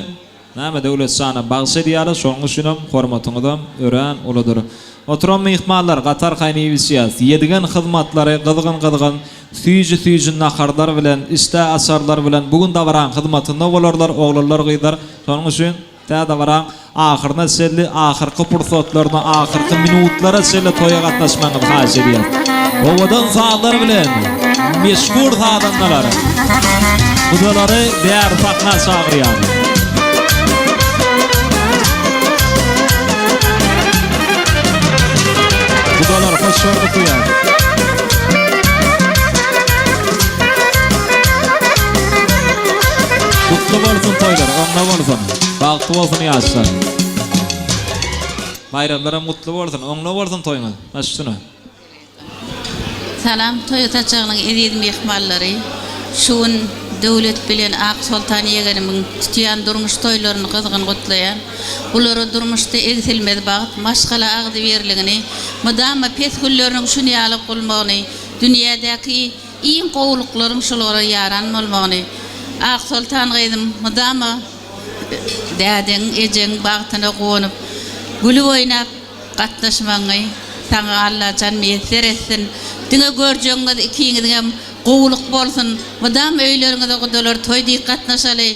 näme, Döwletjana bagyş edýärler, şonuň üçinem hormatyňyzam örän uludyr. Oturan myhmanlar, gaty arkaýyn iýip-içýäs. Ýedigen hyzmatlary gyzgyn-gyzgyn, süýji-süýji naharlar bilen, işdä açarlar bilen bu gün dabaraň hyzmatynda bolarlar, oglanlar, gyzlar. Şonuň üçin. Tä dabaraň ahyryna çenli, ahyrky pursatlaryna, ahyrky minutlara çenli toýa gatnaşmagyňyzy haýyş edýäs. Owadan sazlar bilen meşhur sazandalar gudalary bäri sahna çagyrýar. Gudalar hoş gördük diýýär. Gutly bolsun toýlar, oňla bolsun. Bagtly bolsun ýaşlar. Baýramlaram gutly bolsun, oňla bolsun toýuňyz. Baş üstüne. Salam toý saçagynyň eziz myhmanlary! Şu gün Döwlet bilen Aksoltan ýegenimiň tutýan durmuş toýlaryny gyzgyn gutlaýan. Bulara durmuşda egsilmez bagt, maşgala agzybirligini, mydama pes günleriniň şuny ýaly bolmagyny, dünýädäki iň gowulyklaryň şolara ýaran bolmagyny, Aksoltan gyzym mydama dädeň, ejeň bagtyna guwanyp, gülüp oýnap gatnaşmagyňy saňa Allajan miýesser etsin. Diňe görjegiňiz ikiňiziňem gowulyk bolsun. Mydam öýleriňize gudalar toý diýip gatnaşaly.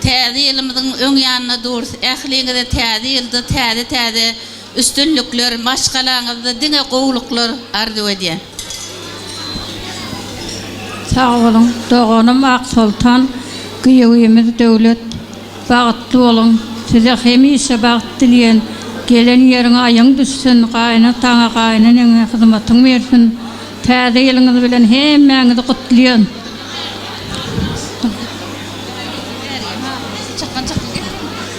Täze ýylymyzyň öň ýanynda durus. Ähliňize täze ýylda täze-täze üstünlikler, maşgalaňyzda diňe gowulyklar arzuw edýän. Sag boluň doganym Aksoltan, giýewimiz Döwlet. Bagtly boluň. Size hemişe bagt dileýän. Gelen ýeriňe aýaň düşsün, gaýynataňa, gaýyneneňe hyzmatyň bersin. Täze ýylyňyz bilen hemmäňizi gutlaýan.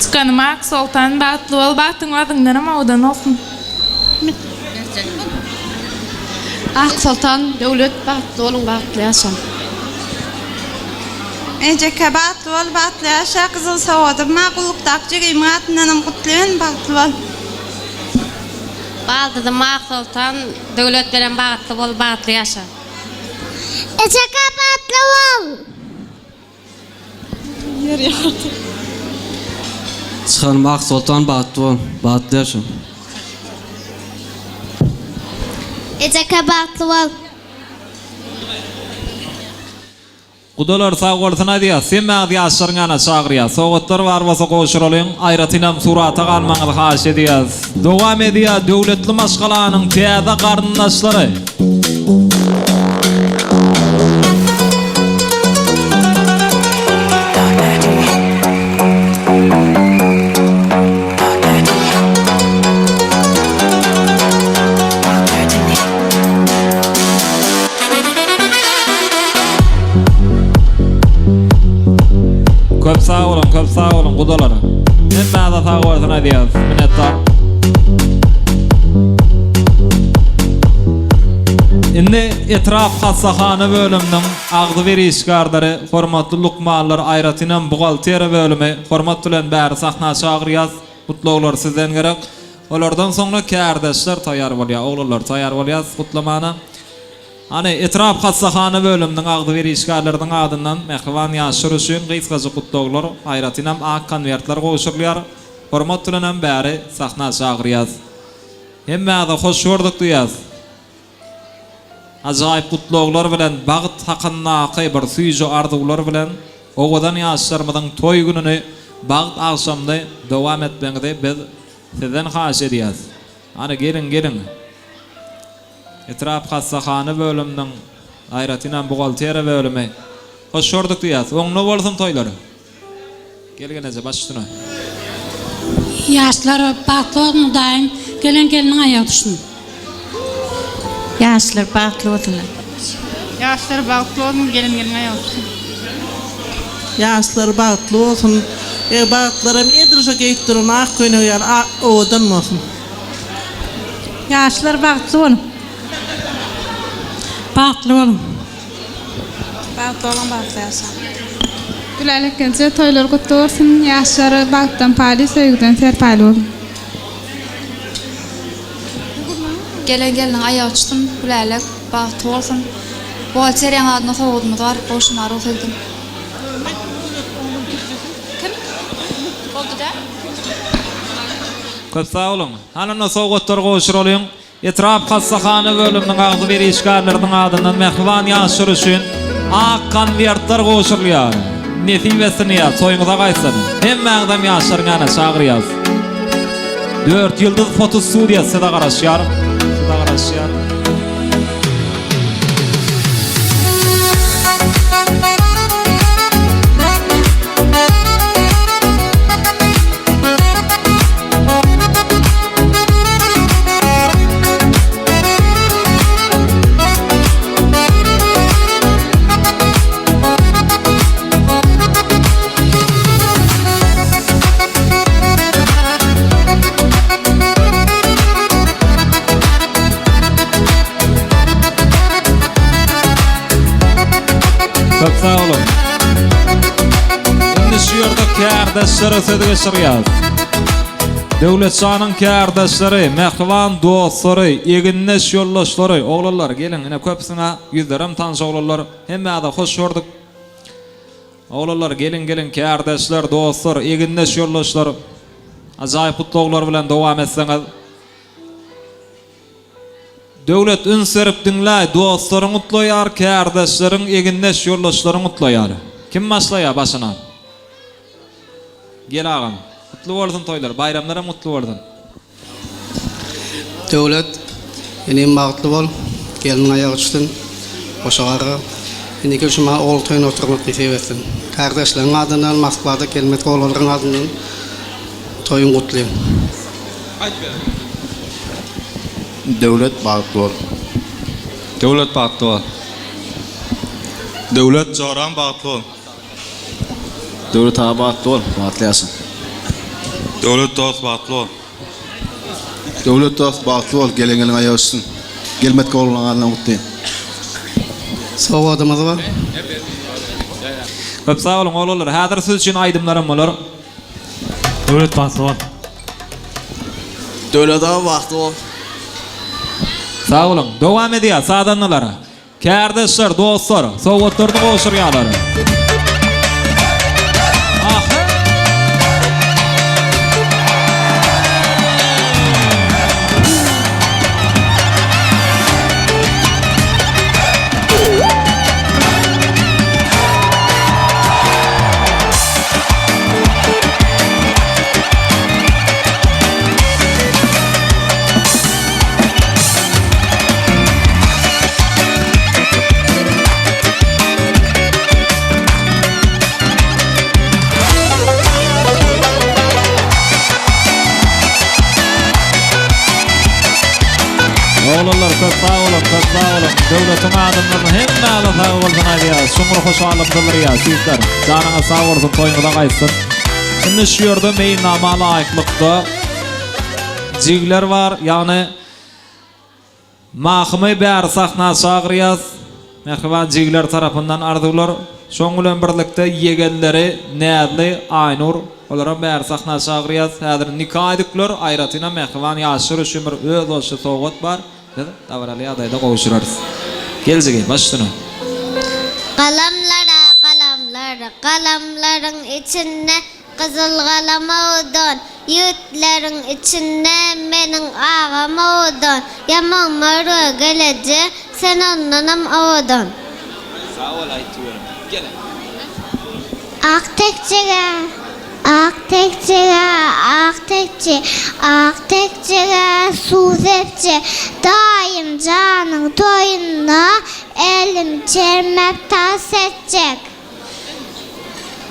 Çykanym Aksoltan bagtly bol bagtyň adyňdanam owadan bolsun. Aksoltan Döwlet bagtly boluň bagtly ýaşaň. Ejeke bagtly bol bagtly ýaşa gyzyl sowadym ma gullukdaky jigimiň adyndanam gutlaýan bagtly bol. Baldyzym Aksoltan Döwlet bilen bagtly bol bagtly ýaşa. Ejeke bagtly bol. Ýer ýardy. Çykanym Aksoltan bagtly bol, bagtly ýaşa. Ejeke bagtly bol. Gudalar sag bolsun aýdýas. Hemmäňizi ýaşlaryň ýanyna çagyrýas. Sowgatlar bar bolsa gowşuralyň. Aýratynam surata galmagyňyzy haýyş edýäs. Dowam edýär döwletli maşgalanyň täze garyndaşlary. Köp sag boluň, köp sag boluň gudalar. Hemmäňize sag bolsun aýdýas. Minnetdar. Indi etrap hassahana bölüminiň agzybir işgärleri, hormatly lukmanlar, aýratynam buhgalteriýa bölümi hormat bilen bäri sahna çagyrýas. Gutlaglar sizden gerek. Olardan soňra kärdeşler taýýar bolýar, oglanlar taýýar bolýas gutlamana. Hany, etrap hassahana bölüminiň agzybir işgärleriniň adyndan mähriban ýaşlar üçin gysgajyk gutlaglar, aýratynam ak konwertler gowşurylýar. Hormat bilenem bäri sahna çagyrýas. Hemmäňize hoş gördük diýýäs. Ajaýyp gutlaglar bilen, bagt hakyndaky bir süýji arzuwlar bilen owadan ýaşlarymyzyň toý gününi, bagt agşamyny dowam etmegiňizi biz sizden haýyş edýäs. Hany, geliň, geliň. Etrap hassahana bölüminiň, aýratynam buhgalteriýa bölümi. Hoş gördük diýýäs. Oňuna bolsun toýlar. Gel gelneje baş üstüne. Ýaşlar bagtly bolsun Hudaýym gelen gelniň aýagy düşsün. Ýaşlar bagtly bolsunlar. Ýaşlar bagtly bolsun gelen gelniň aýagy düşsün. Ýaşlar bagtly bolsun. E bagtlaram edil şo geýip duran ak köýnek ýaly ak owadan bolsun. Ýaşlar bagtly boluň. Bagtly boluň. Bagtly boluň bagtly ýaşaň. Gülälek gelje toýlar gutly bolsun ýaşlar bagtdan paýly söýgüden serpaýly bolsun. Gelen gelniň aýagy uçsun Gülälek bagtly bolsun. Buhgalteriýaň adyna sowgadymyz bar goşmaga rugsat ediň. Kim? Boldy däl. Köp sag boluň. Hany onda sowgatlary gowşuralyň. Etrap hassahana bölüminiň agzybir işgärleriniň adyndan mähriban ýaşlar üçin ak konwertler gowşurylýar. Nesip etsin ýa toýuňyza gaýtsyn. Hemmäňizem ýaşlaryň ýanyna çagyrýas. Dört ýyldyz foto studiýasy size garaşýar. Size garaşýar. Köp sag boluň. Indi şu ýerde kärdeşlere söz geçirýäs. Döwletjanyň kärdeşleri, mähriban dostlary, egindeş ýoldaşlary, oglanlar, geliň, ine köpüsiň-ä ýüzlerem tanyş oglanlar, hemmäňizi hoş gördük. Oglanlar, geliň, geliň, kärdeşler, dostlar, egindeş ýoldaşlar, ajaýyp gutlaglar bilen dowam etseňiz. Döwlet, üns berip diňläý, dostlaryň gutlaýar, kärdeşleriň, egindeş ýoldaşlaryň gutlaýar. Kim başlaýar başyna? Gel agam. Gutly bolsun toýlar, baýramlaram gutly bolsun. Döwlet, inim bagtly bol, gelniň aýagy düşsün, goşa garga. Indiki şu maňa ogul toýuna oturmak nesip etsin. Kärdeşleriň adyndan, Moskwada gelmedik oglanlaryň adyndan toýuň gutly. Döwlet bagtly bol. Döwlet bagtly bol. Döwlet joram bagtly bol. Döwlet aga bagtly bol, bagtly ýaşa. Döwlet dost bagtly bol. Döwlet dost bagtly bol, gelen gelin aýagy uçsun. Gelmedik oglunyň adyndan gutlaýyn. Sowgadymyz bar. Köp sag boluň oglanlar. Häzir siz üçin aýdymlaram bolar. Döwlet bagtly bol. Döwlet aga bagtly bol. Sag boluň. Dowam edýär sazandalar. Kärdeşler, dostlar, sowgatlaryny gowşurýarlar. Oglanlar köp sag boluň, köp sag boluň. Döwletiň adyndan hemmäňize sag bolsun aýdýas. Çuňňur hoşallyk bildirýäs, ýigitler. Janyňyz sag bolsun, toýuňyza gaýtsyn. Indi şu ýerde meýilnama laýyklykda jigler bar, ýagny Mahymy bäri sahna çagyrýas. Mähriban jigler tarapyndan arzuwlar. Şoň bilen birlikde ýegenleri Näzli, Aýnur, olaram bäri sahna çagyrýas. Häzir nika ýüzükler, aýratynam mähriban ýaşlar üçin bir özboluşly sowgat bar. Biz dabaraly ýagdaýda gowşurarys. Gel jigi, baş üstüne. Galamlar-a galamlar, galamlaryň içinde Gyzyl galam owadan, Ýigitleriň içinde meniň agam owadan, Ýamagym örge geleje, sen ondanam owadan. Sag bol aýt tüweleme. Gel. Ak tekjege, ak tekjege, ak tekje, ak tekjege suw sepje, Daýym janyň toýunda elim çermäp tans etjek.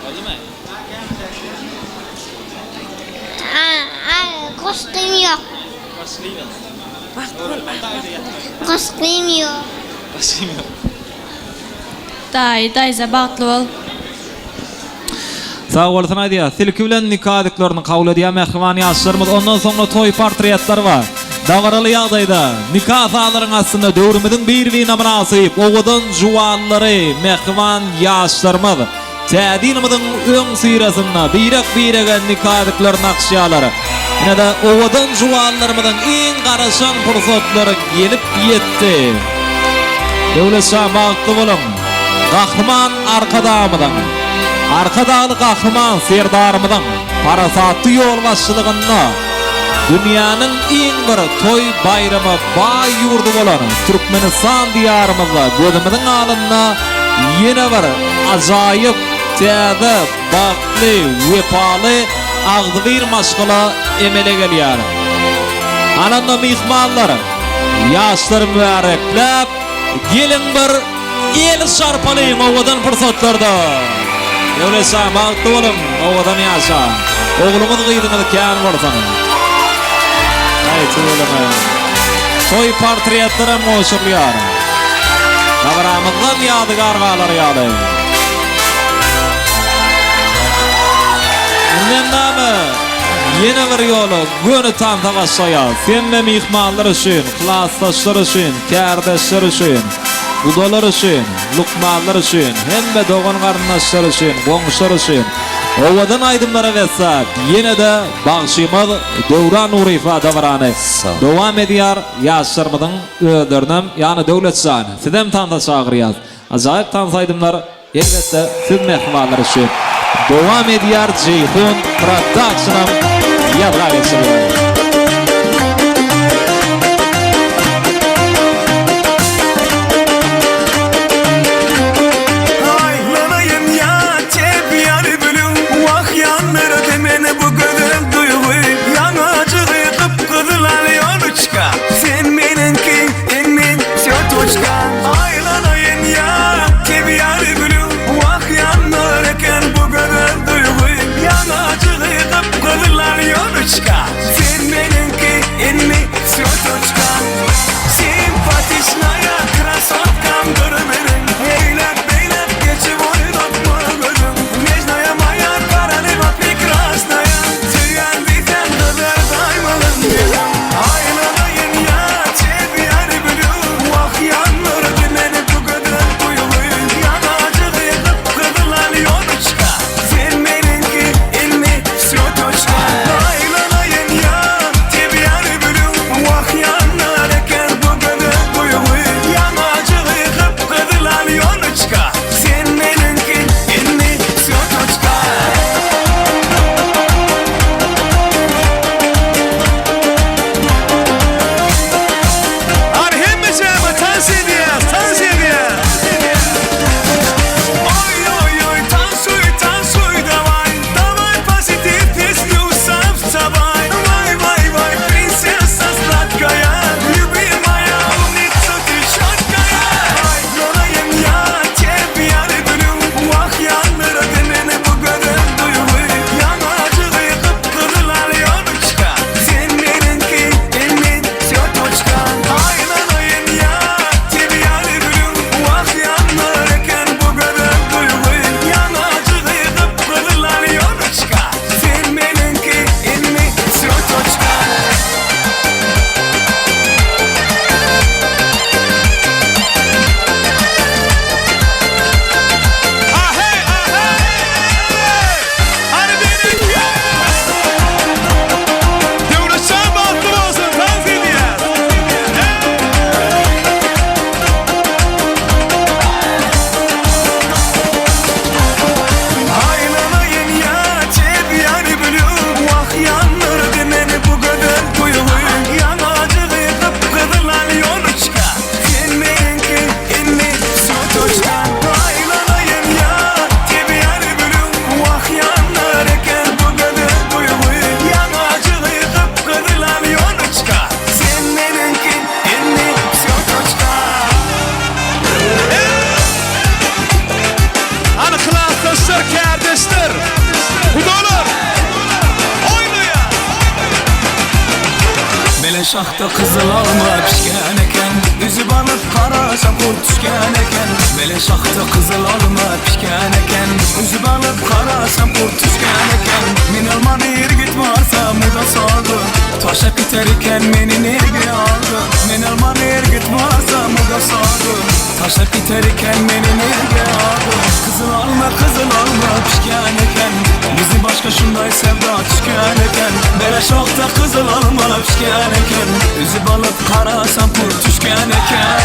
Boldumy? Goşgym ýok. Goşgym ýok. Goşgym ýok. Goşgym ýok. Daýy, daýza bagtly bol. Sag bolsun aýdýar. Silki bilen nika ýüzüklerini kabul edýär mähriban ýaşlarymyz. Ondan soňra toý portretler bar. Dabaraly ýagdaýda, nika sazlaryň astynda döwrümiziň bir-birine mynasyp, owadan juwanlary, mähriban ýaşlarymyz Täze ýylymyzyň öňüsyrasynda birek-birege nika ýüzüklerini dakyşýarlar. Ine-de, owadan juwanlarymyzyň iň garaşan pursatlary gelip ýetdi. Döwlet şa bagtly boluň! Gahryman Arkadagymyzyň, Arkadagly Gahryman Serdarymyzyň parasatly ýolbaşçylygynda dünýäniň iň bir toý-baýrama baý ýurdy bolan Türkmenistan Diýarymyzda gözümiziň alynda ýene bir ajaýyp täze bagtly, wepaly, agzybir maşgala emele gelýär. Ananda myhmanlar, ýaşlary mübärekläp, geliň bir el çarpalyň owadan pursatlarda. Döwlet şa bagtly boluň, owadan ýaşaň. Ogluňyz gyzyňyz kän bolsun. Aý tüweleme. Toý portretlerem gowşurylýar. Dabaramyzdan ýadygar galar ýaly. Indem näme? Ýene bir ýola göni tansa başlaýas. Hemme myhmanlar üçin, klasdaşlar üçin, kärdeşler üçin, gudalar üçin, lukmanlar üçin, hemme dogan-garyndaşlar üçin, goňşular üçin owadan aýdymlara besläp, ýene-de bagşymyz Döwran Nuryýew dabarany dowam edýär. Ýaşlarymyzyň özlerinem, ýagny Döwlet jan, sizem tansa çagyrýas. Ajaýyp tans aýdymlar elbetde siz mähribanlar üçin dowam edýär Jeýhun Productionam ýazga geçirýär. Aýlanaýyn ýa çep ýany gülüň Wah ýandyrdy meni bu gözel duýgy Ýaňajygy gyp-gyzyl alýonuçka Sen meniňki, men sýotoçka Aýlanaýyn ýa çep ýany. Bele şahda gyzyl alma pişken eken Üzüp alyp garasam kurt düşken eken Bele şahda gyzyl alma pişken eken Üzüp alyp garasam kurt düşken eken Men almany irgit barsam uda saldy Taşlap giter eken meni nerge aldy Men almany irgit barsam uda saldy Taşlap giter eken meni nerge aldy Gyzyl alma gyzyl alma pişken eken Bizi başga şunday sevda tüşken eken Bele şahda gyzyl alma pişken eken Üzüp alyp garasam kurt düşken eken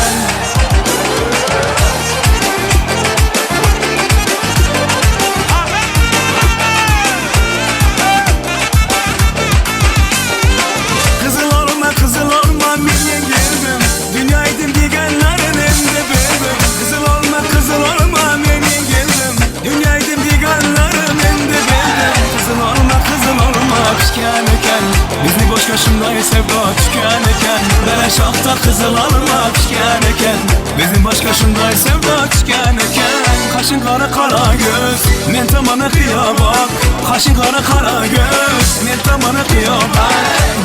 Gyzyl alma gyzyl alma men ýeňildim Dünýäýdim diýgenlerin indi bildim Gyzyl alma gyzyl alma men ýeňildim Dünýäýdim diýgenlerin indi bildim Gyzyl alma gyzyl alma pişken eken Bizni başga şunday sevda tüken eken Bele şahta gyzyl alma pişken eken Bizni başga şunday sevda tüken eken Kaşın kara kara göz Men tamana kıya bak Kaşın kara kara göz Men tamana kıya bak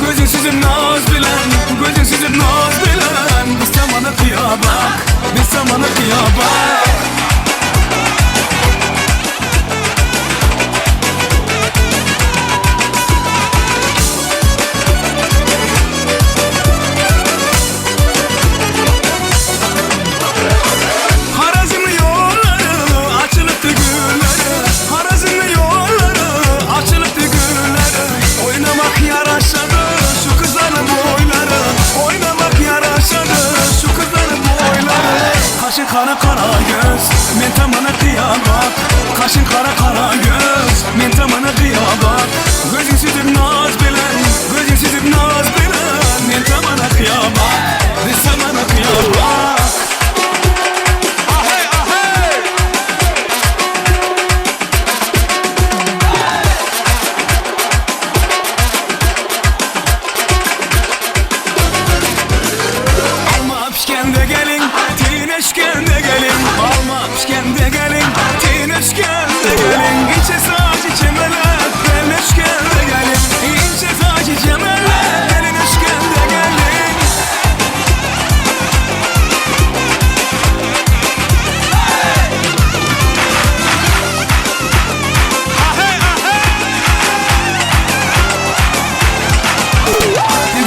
Gözün süzüp naz bilen Gözün süzüp naz bilen Biz tamana kıya bak Biz tamana kıya bak Harazimli yolları açılıptı gülleri Harazimli yolları açılıptı gülleri Oynamak yaraşadı şu kızların boyları Oynamak yaraşadı şu kızların boyları Kaşın kara kara göz men tamana kıya bak Kaşın kara kara göz men tamana kıya bak Gözün süzüp naz bilen Gözün süzüp naz bilen Men tamana kıya bak Biz tamana kıya bak Alma pişkende gelin, tineşkende gelin Alma pişkende gelin, tineşkende gelin İçe saç içemele, beleşkende gelin İçe saç içemele, beleşkende gelin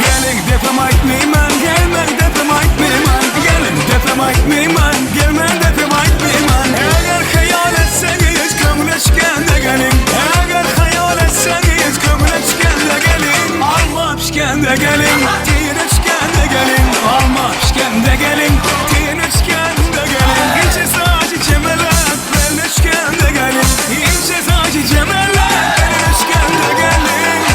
Gelin depem aytmayman, gelmen depem aytmayman Gelin depem aytmayman, gelmen depem aytmayman Eger hayal etseniz köňleşkende gelin Eger hayal etseniz köňleşkende gelin Alma pişkende gelin, tineşkende gelin Alma pişkende gelin, tineşkende gelin İnce saç içemele, belleşkende gelin İnce saç içemele, belleşkende gelin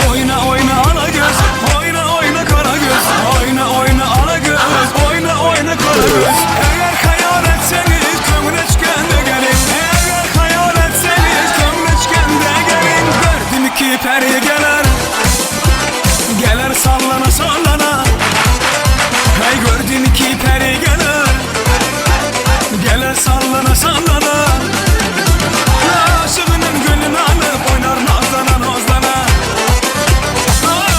Oyna oyna ala göz, oyna oyna kara göz, oyna oyna ala göz, oyna oyna kara göz. Eğer hayal etseniz kömreçkende gelin, eğer hayal etseniz kömreçkende gelin. Gördüm ki peri gelir, gelir sallana sallana. Hey gördüm ki peri gelir, gelir sallana sallana. Aşığının gönlünü alıp oynar nazlana nazlana.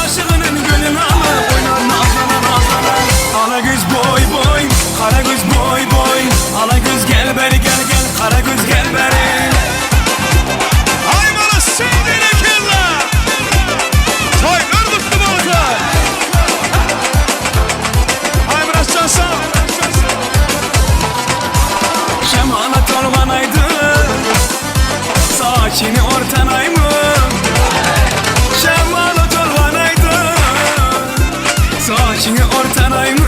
Aşığının gönlünü alıp oynar nazlana nazlana. Ala göz boy boy, kara göz boy boy. Ala göz gel beri gel gel, kara göz gel beri. Ay bana sevdiğini killa. Toylar kutlu bolsun. Ay biraz çalsam. Şemala tolganaydı, saçını ortanay mı? Şemala tolganaydı, saçını ortanay mı?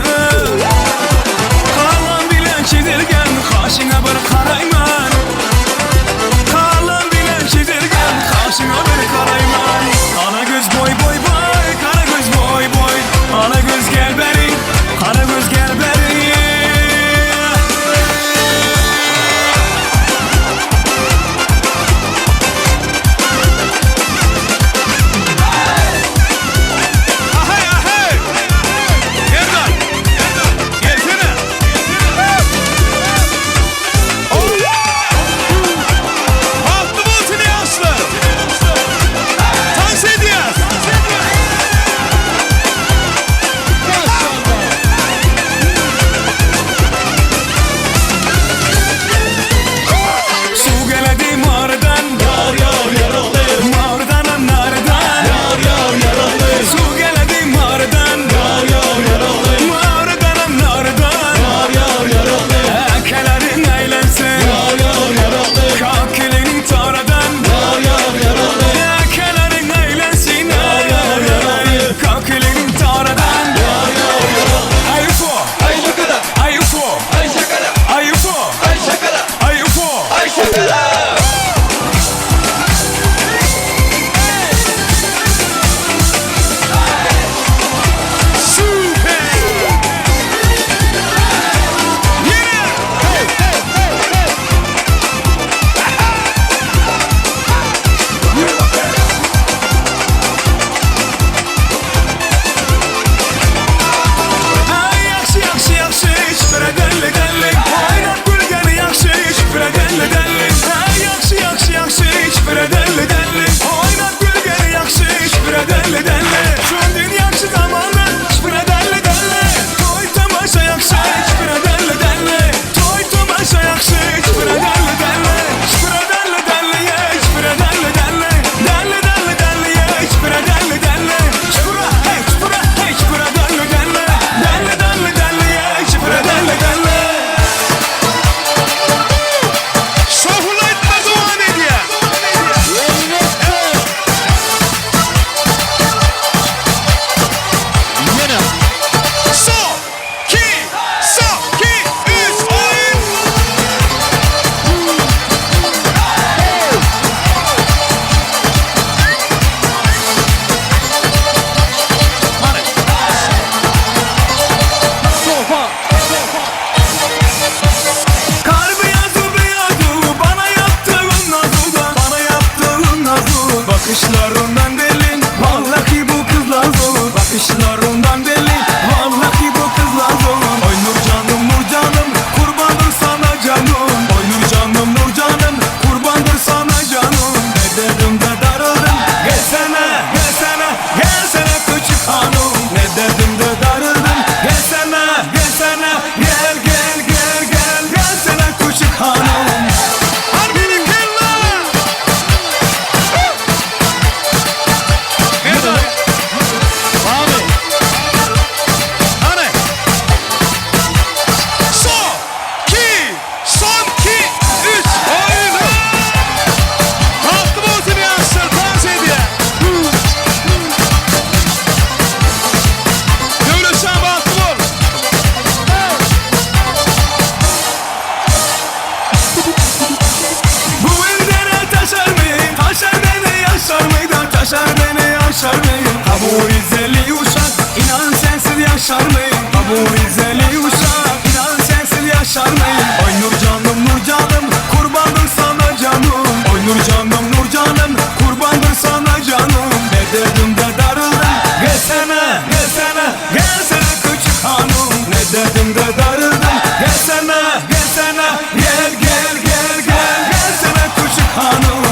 derdim de darıldım. Gelsene, gelsene, gel gel gel gel. Gelsene küçük hanım.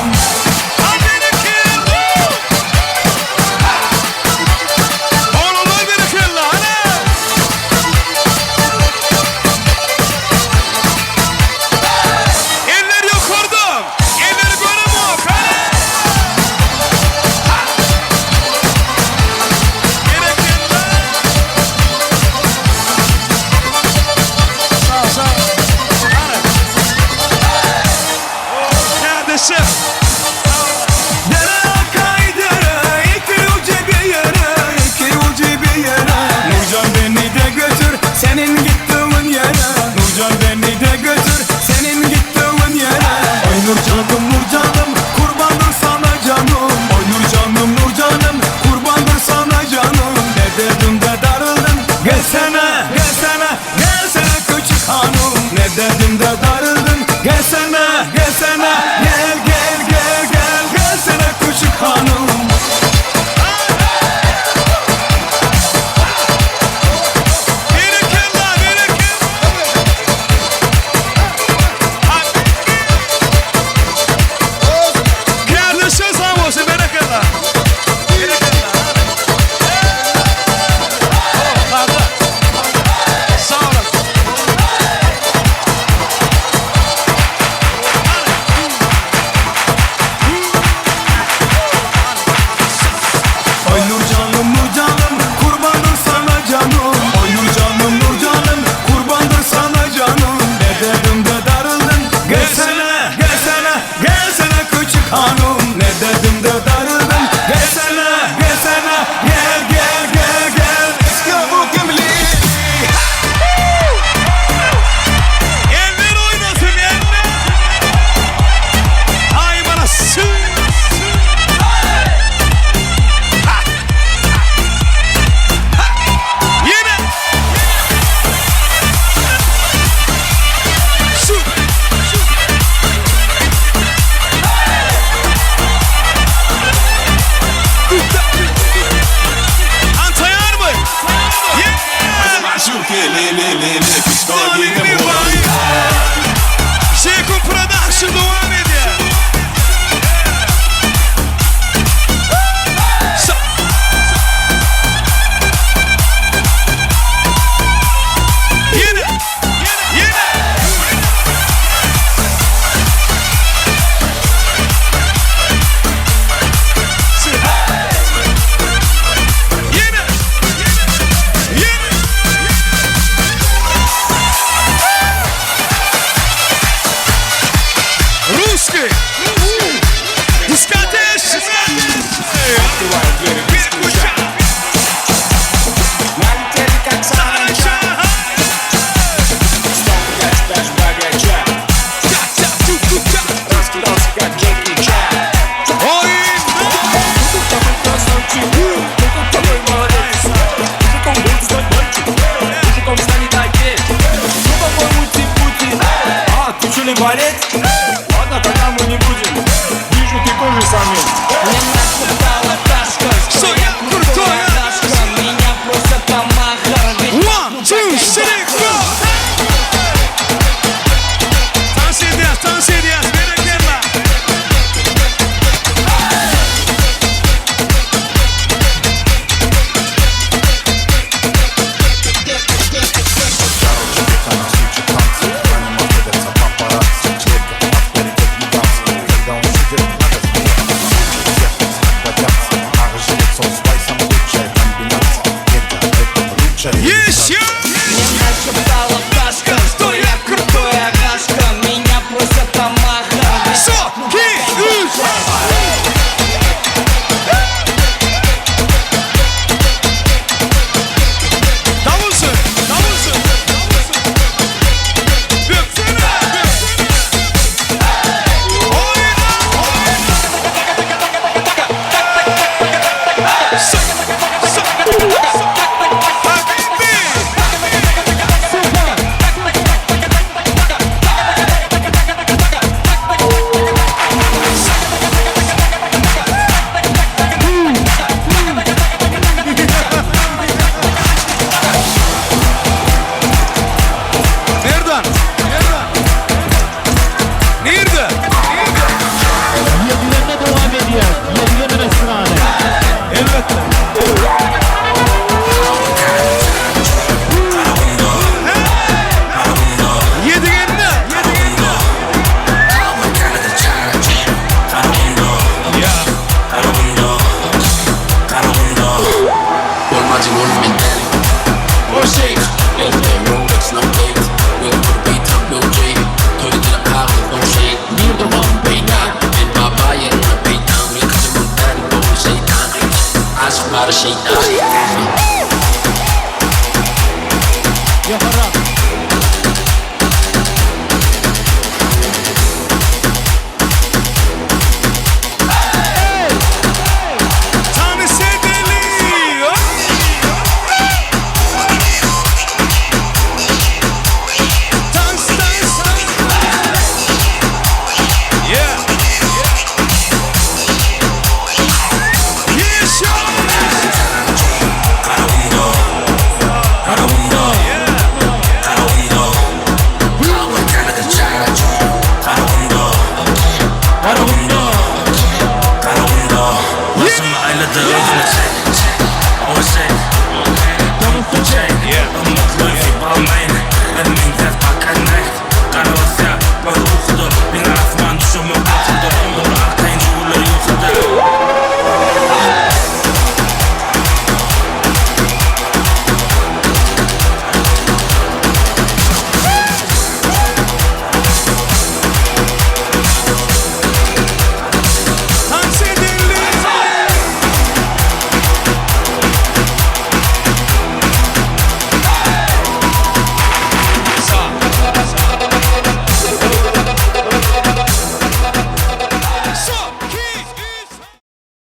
Oğlanlar berekella hadi. Eller yukarıda. Elleri göremiyor. Hadi. Sağ ol, sağ ol. Hadi. Kardeşim. Dere kaydere, iki ucu bir yere, iki ucu bir yere. Nurcan beni de götür, senin gittiğin yere. Nurcan beni de götür, senin gittiğin yere. Oy Nurcanım, Nurcanım, kurbandır sana canım. Oy Nurcanım, Nurcanım, kurbandır sana canım. Ne dedim de darıldın, gelsene, gelsene, gelsene küçük hanım. Ne dedim de darıldın, gelsene, gelsene, gel gel gel gel, gelsene küçük hanım. Berekella, berekella. Kardeşim sağ olsun, berekella. Berekella. Oh, kardeş. Sağ olasın. Oy Nurcanım Nurcanım kurbandır sana canım. Oy Nurcanım Nurcanım kurbandır sana canım. Ne dedim de darıldın, gelsene gelsene gelsene küçük hanım. Ne dedim de darıldın, gelsene gelsene gel gel gel gel. Eller oynasın eller. Ay bana sü. Ha. Ha. Yine. Su. Antayar mı? Şekun Production devam ediyor. Sa- Yine, yine. Yine, yine. Русский! Дискотечный! Bir kuşak! А, ты что ли болеть? Ладно, тогда мы не будем. Вижу, ты тоже самец. Что я крутой, One, two, three, go! Dans edýäs, dans edýäs, berekella! Еще! Ýokaryk.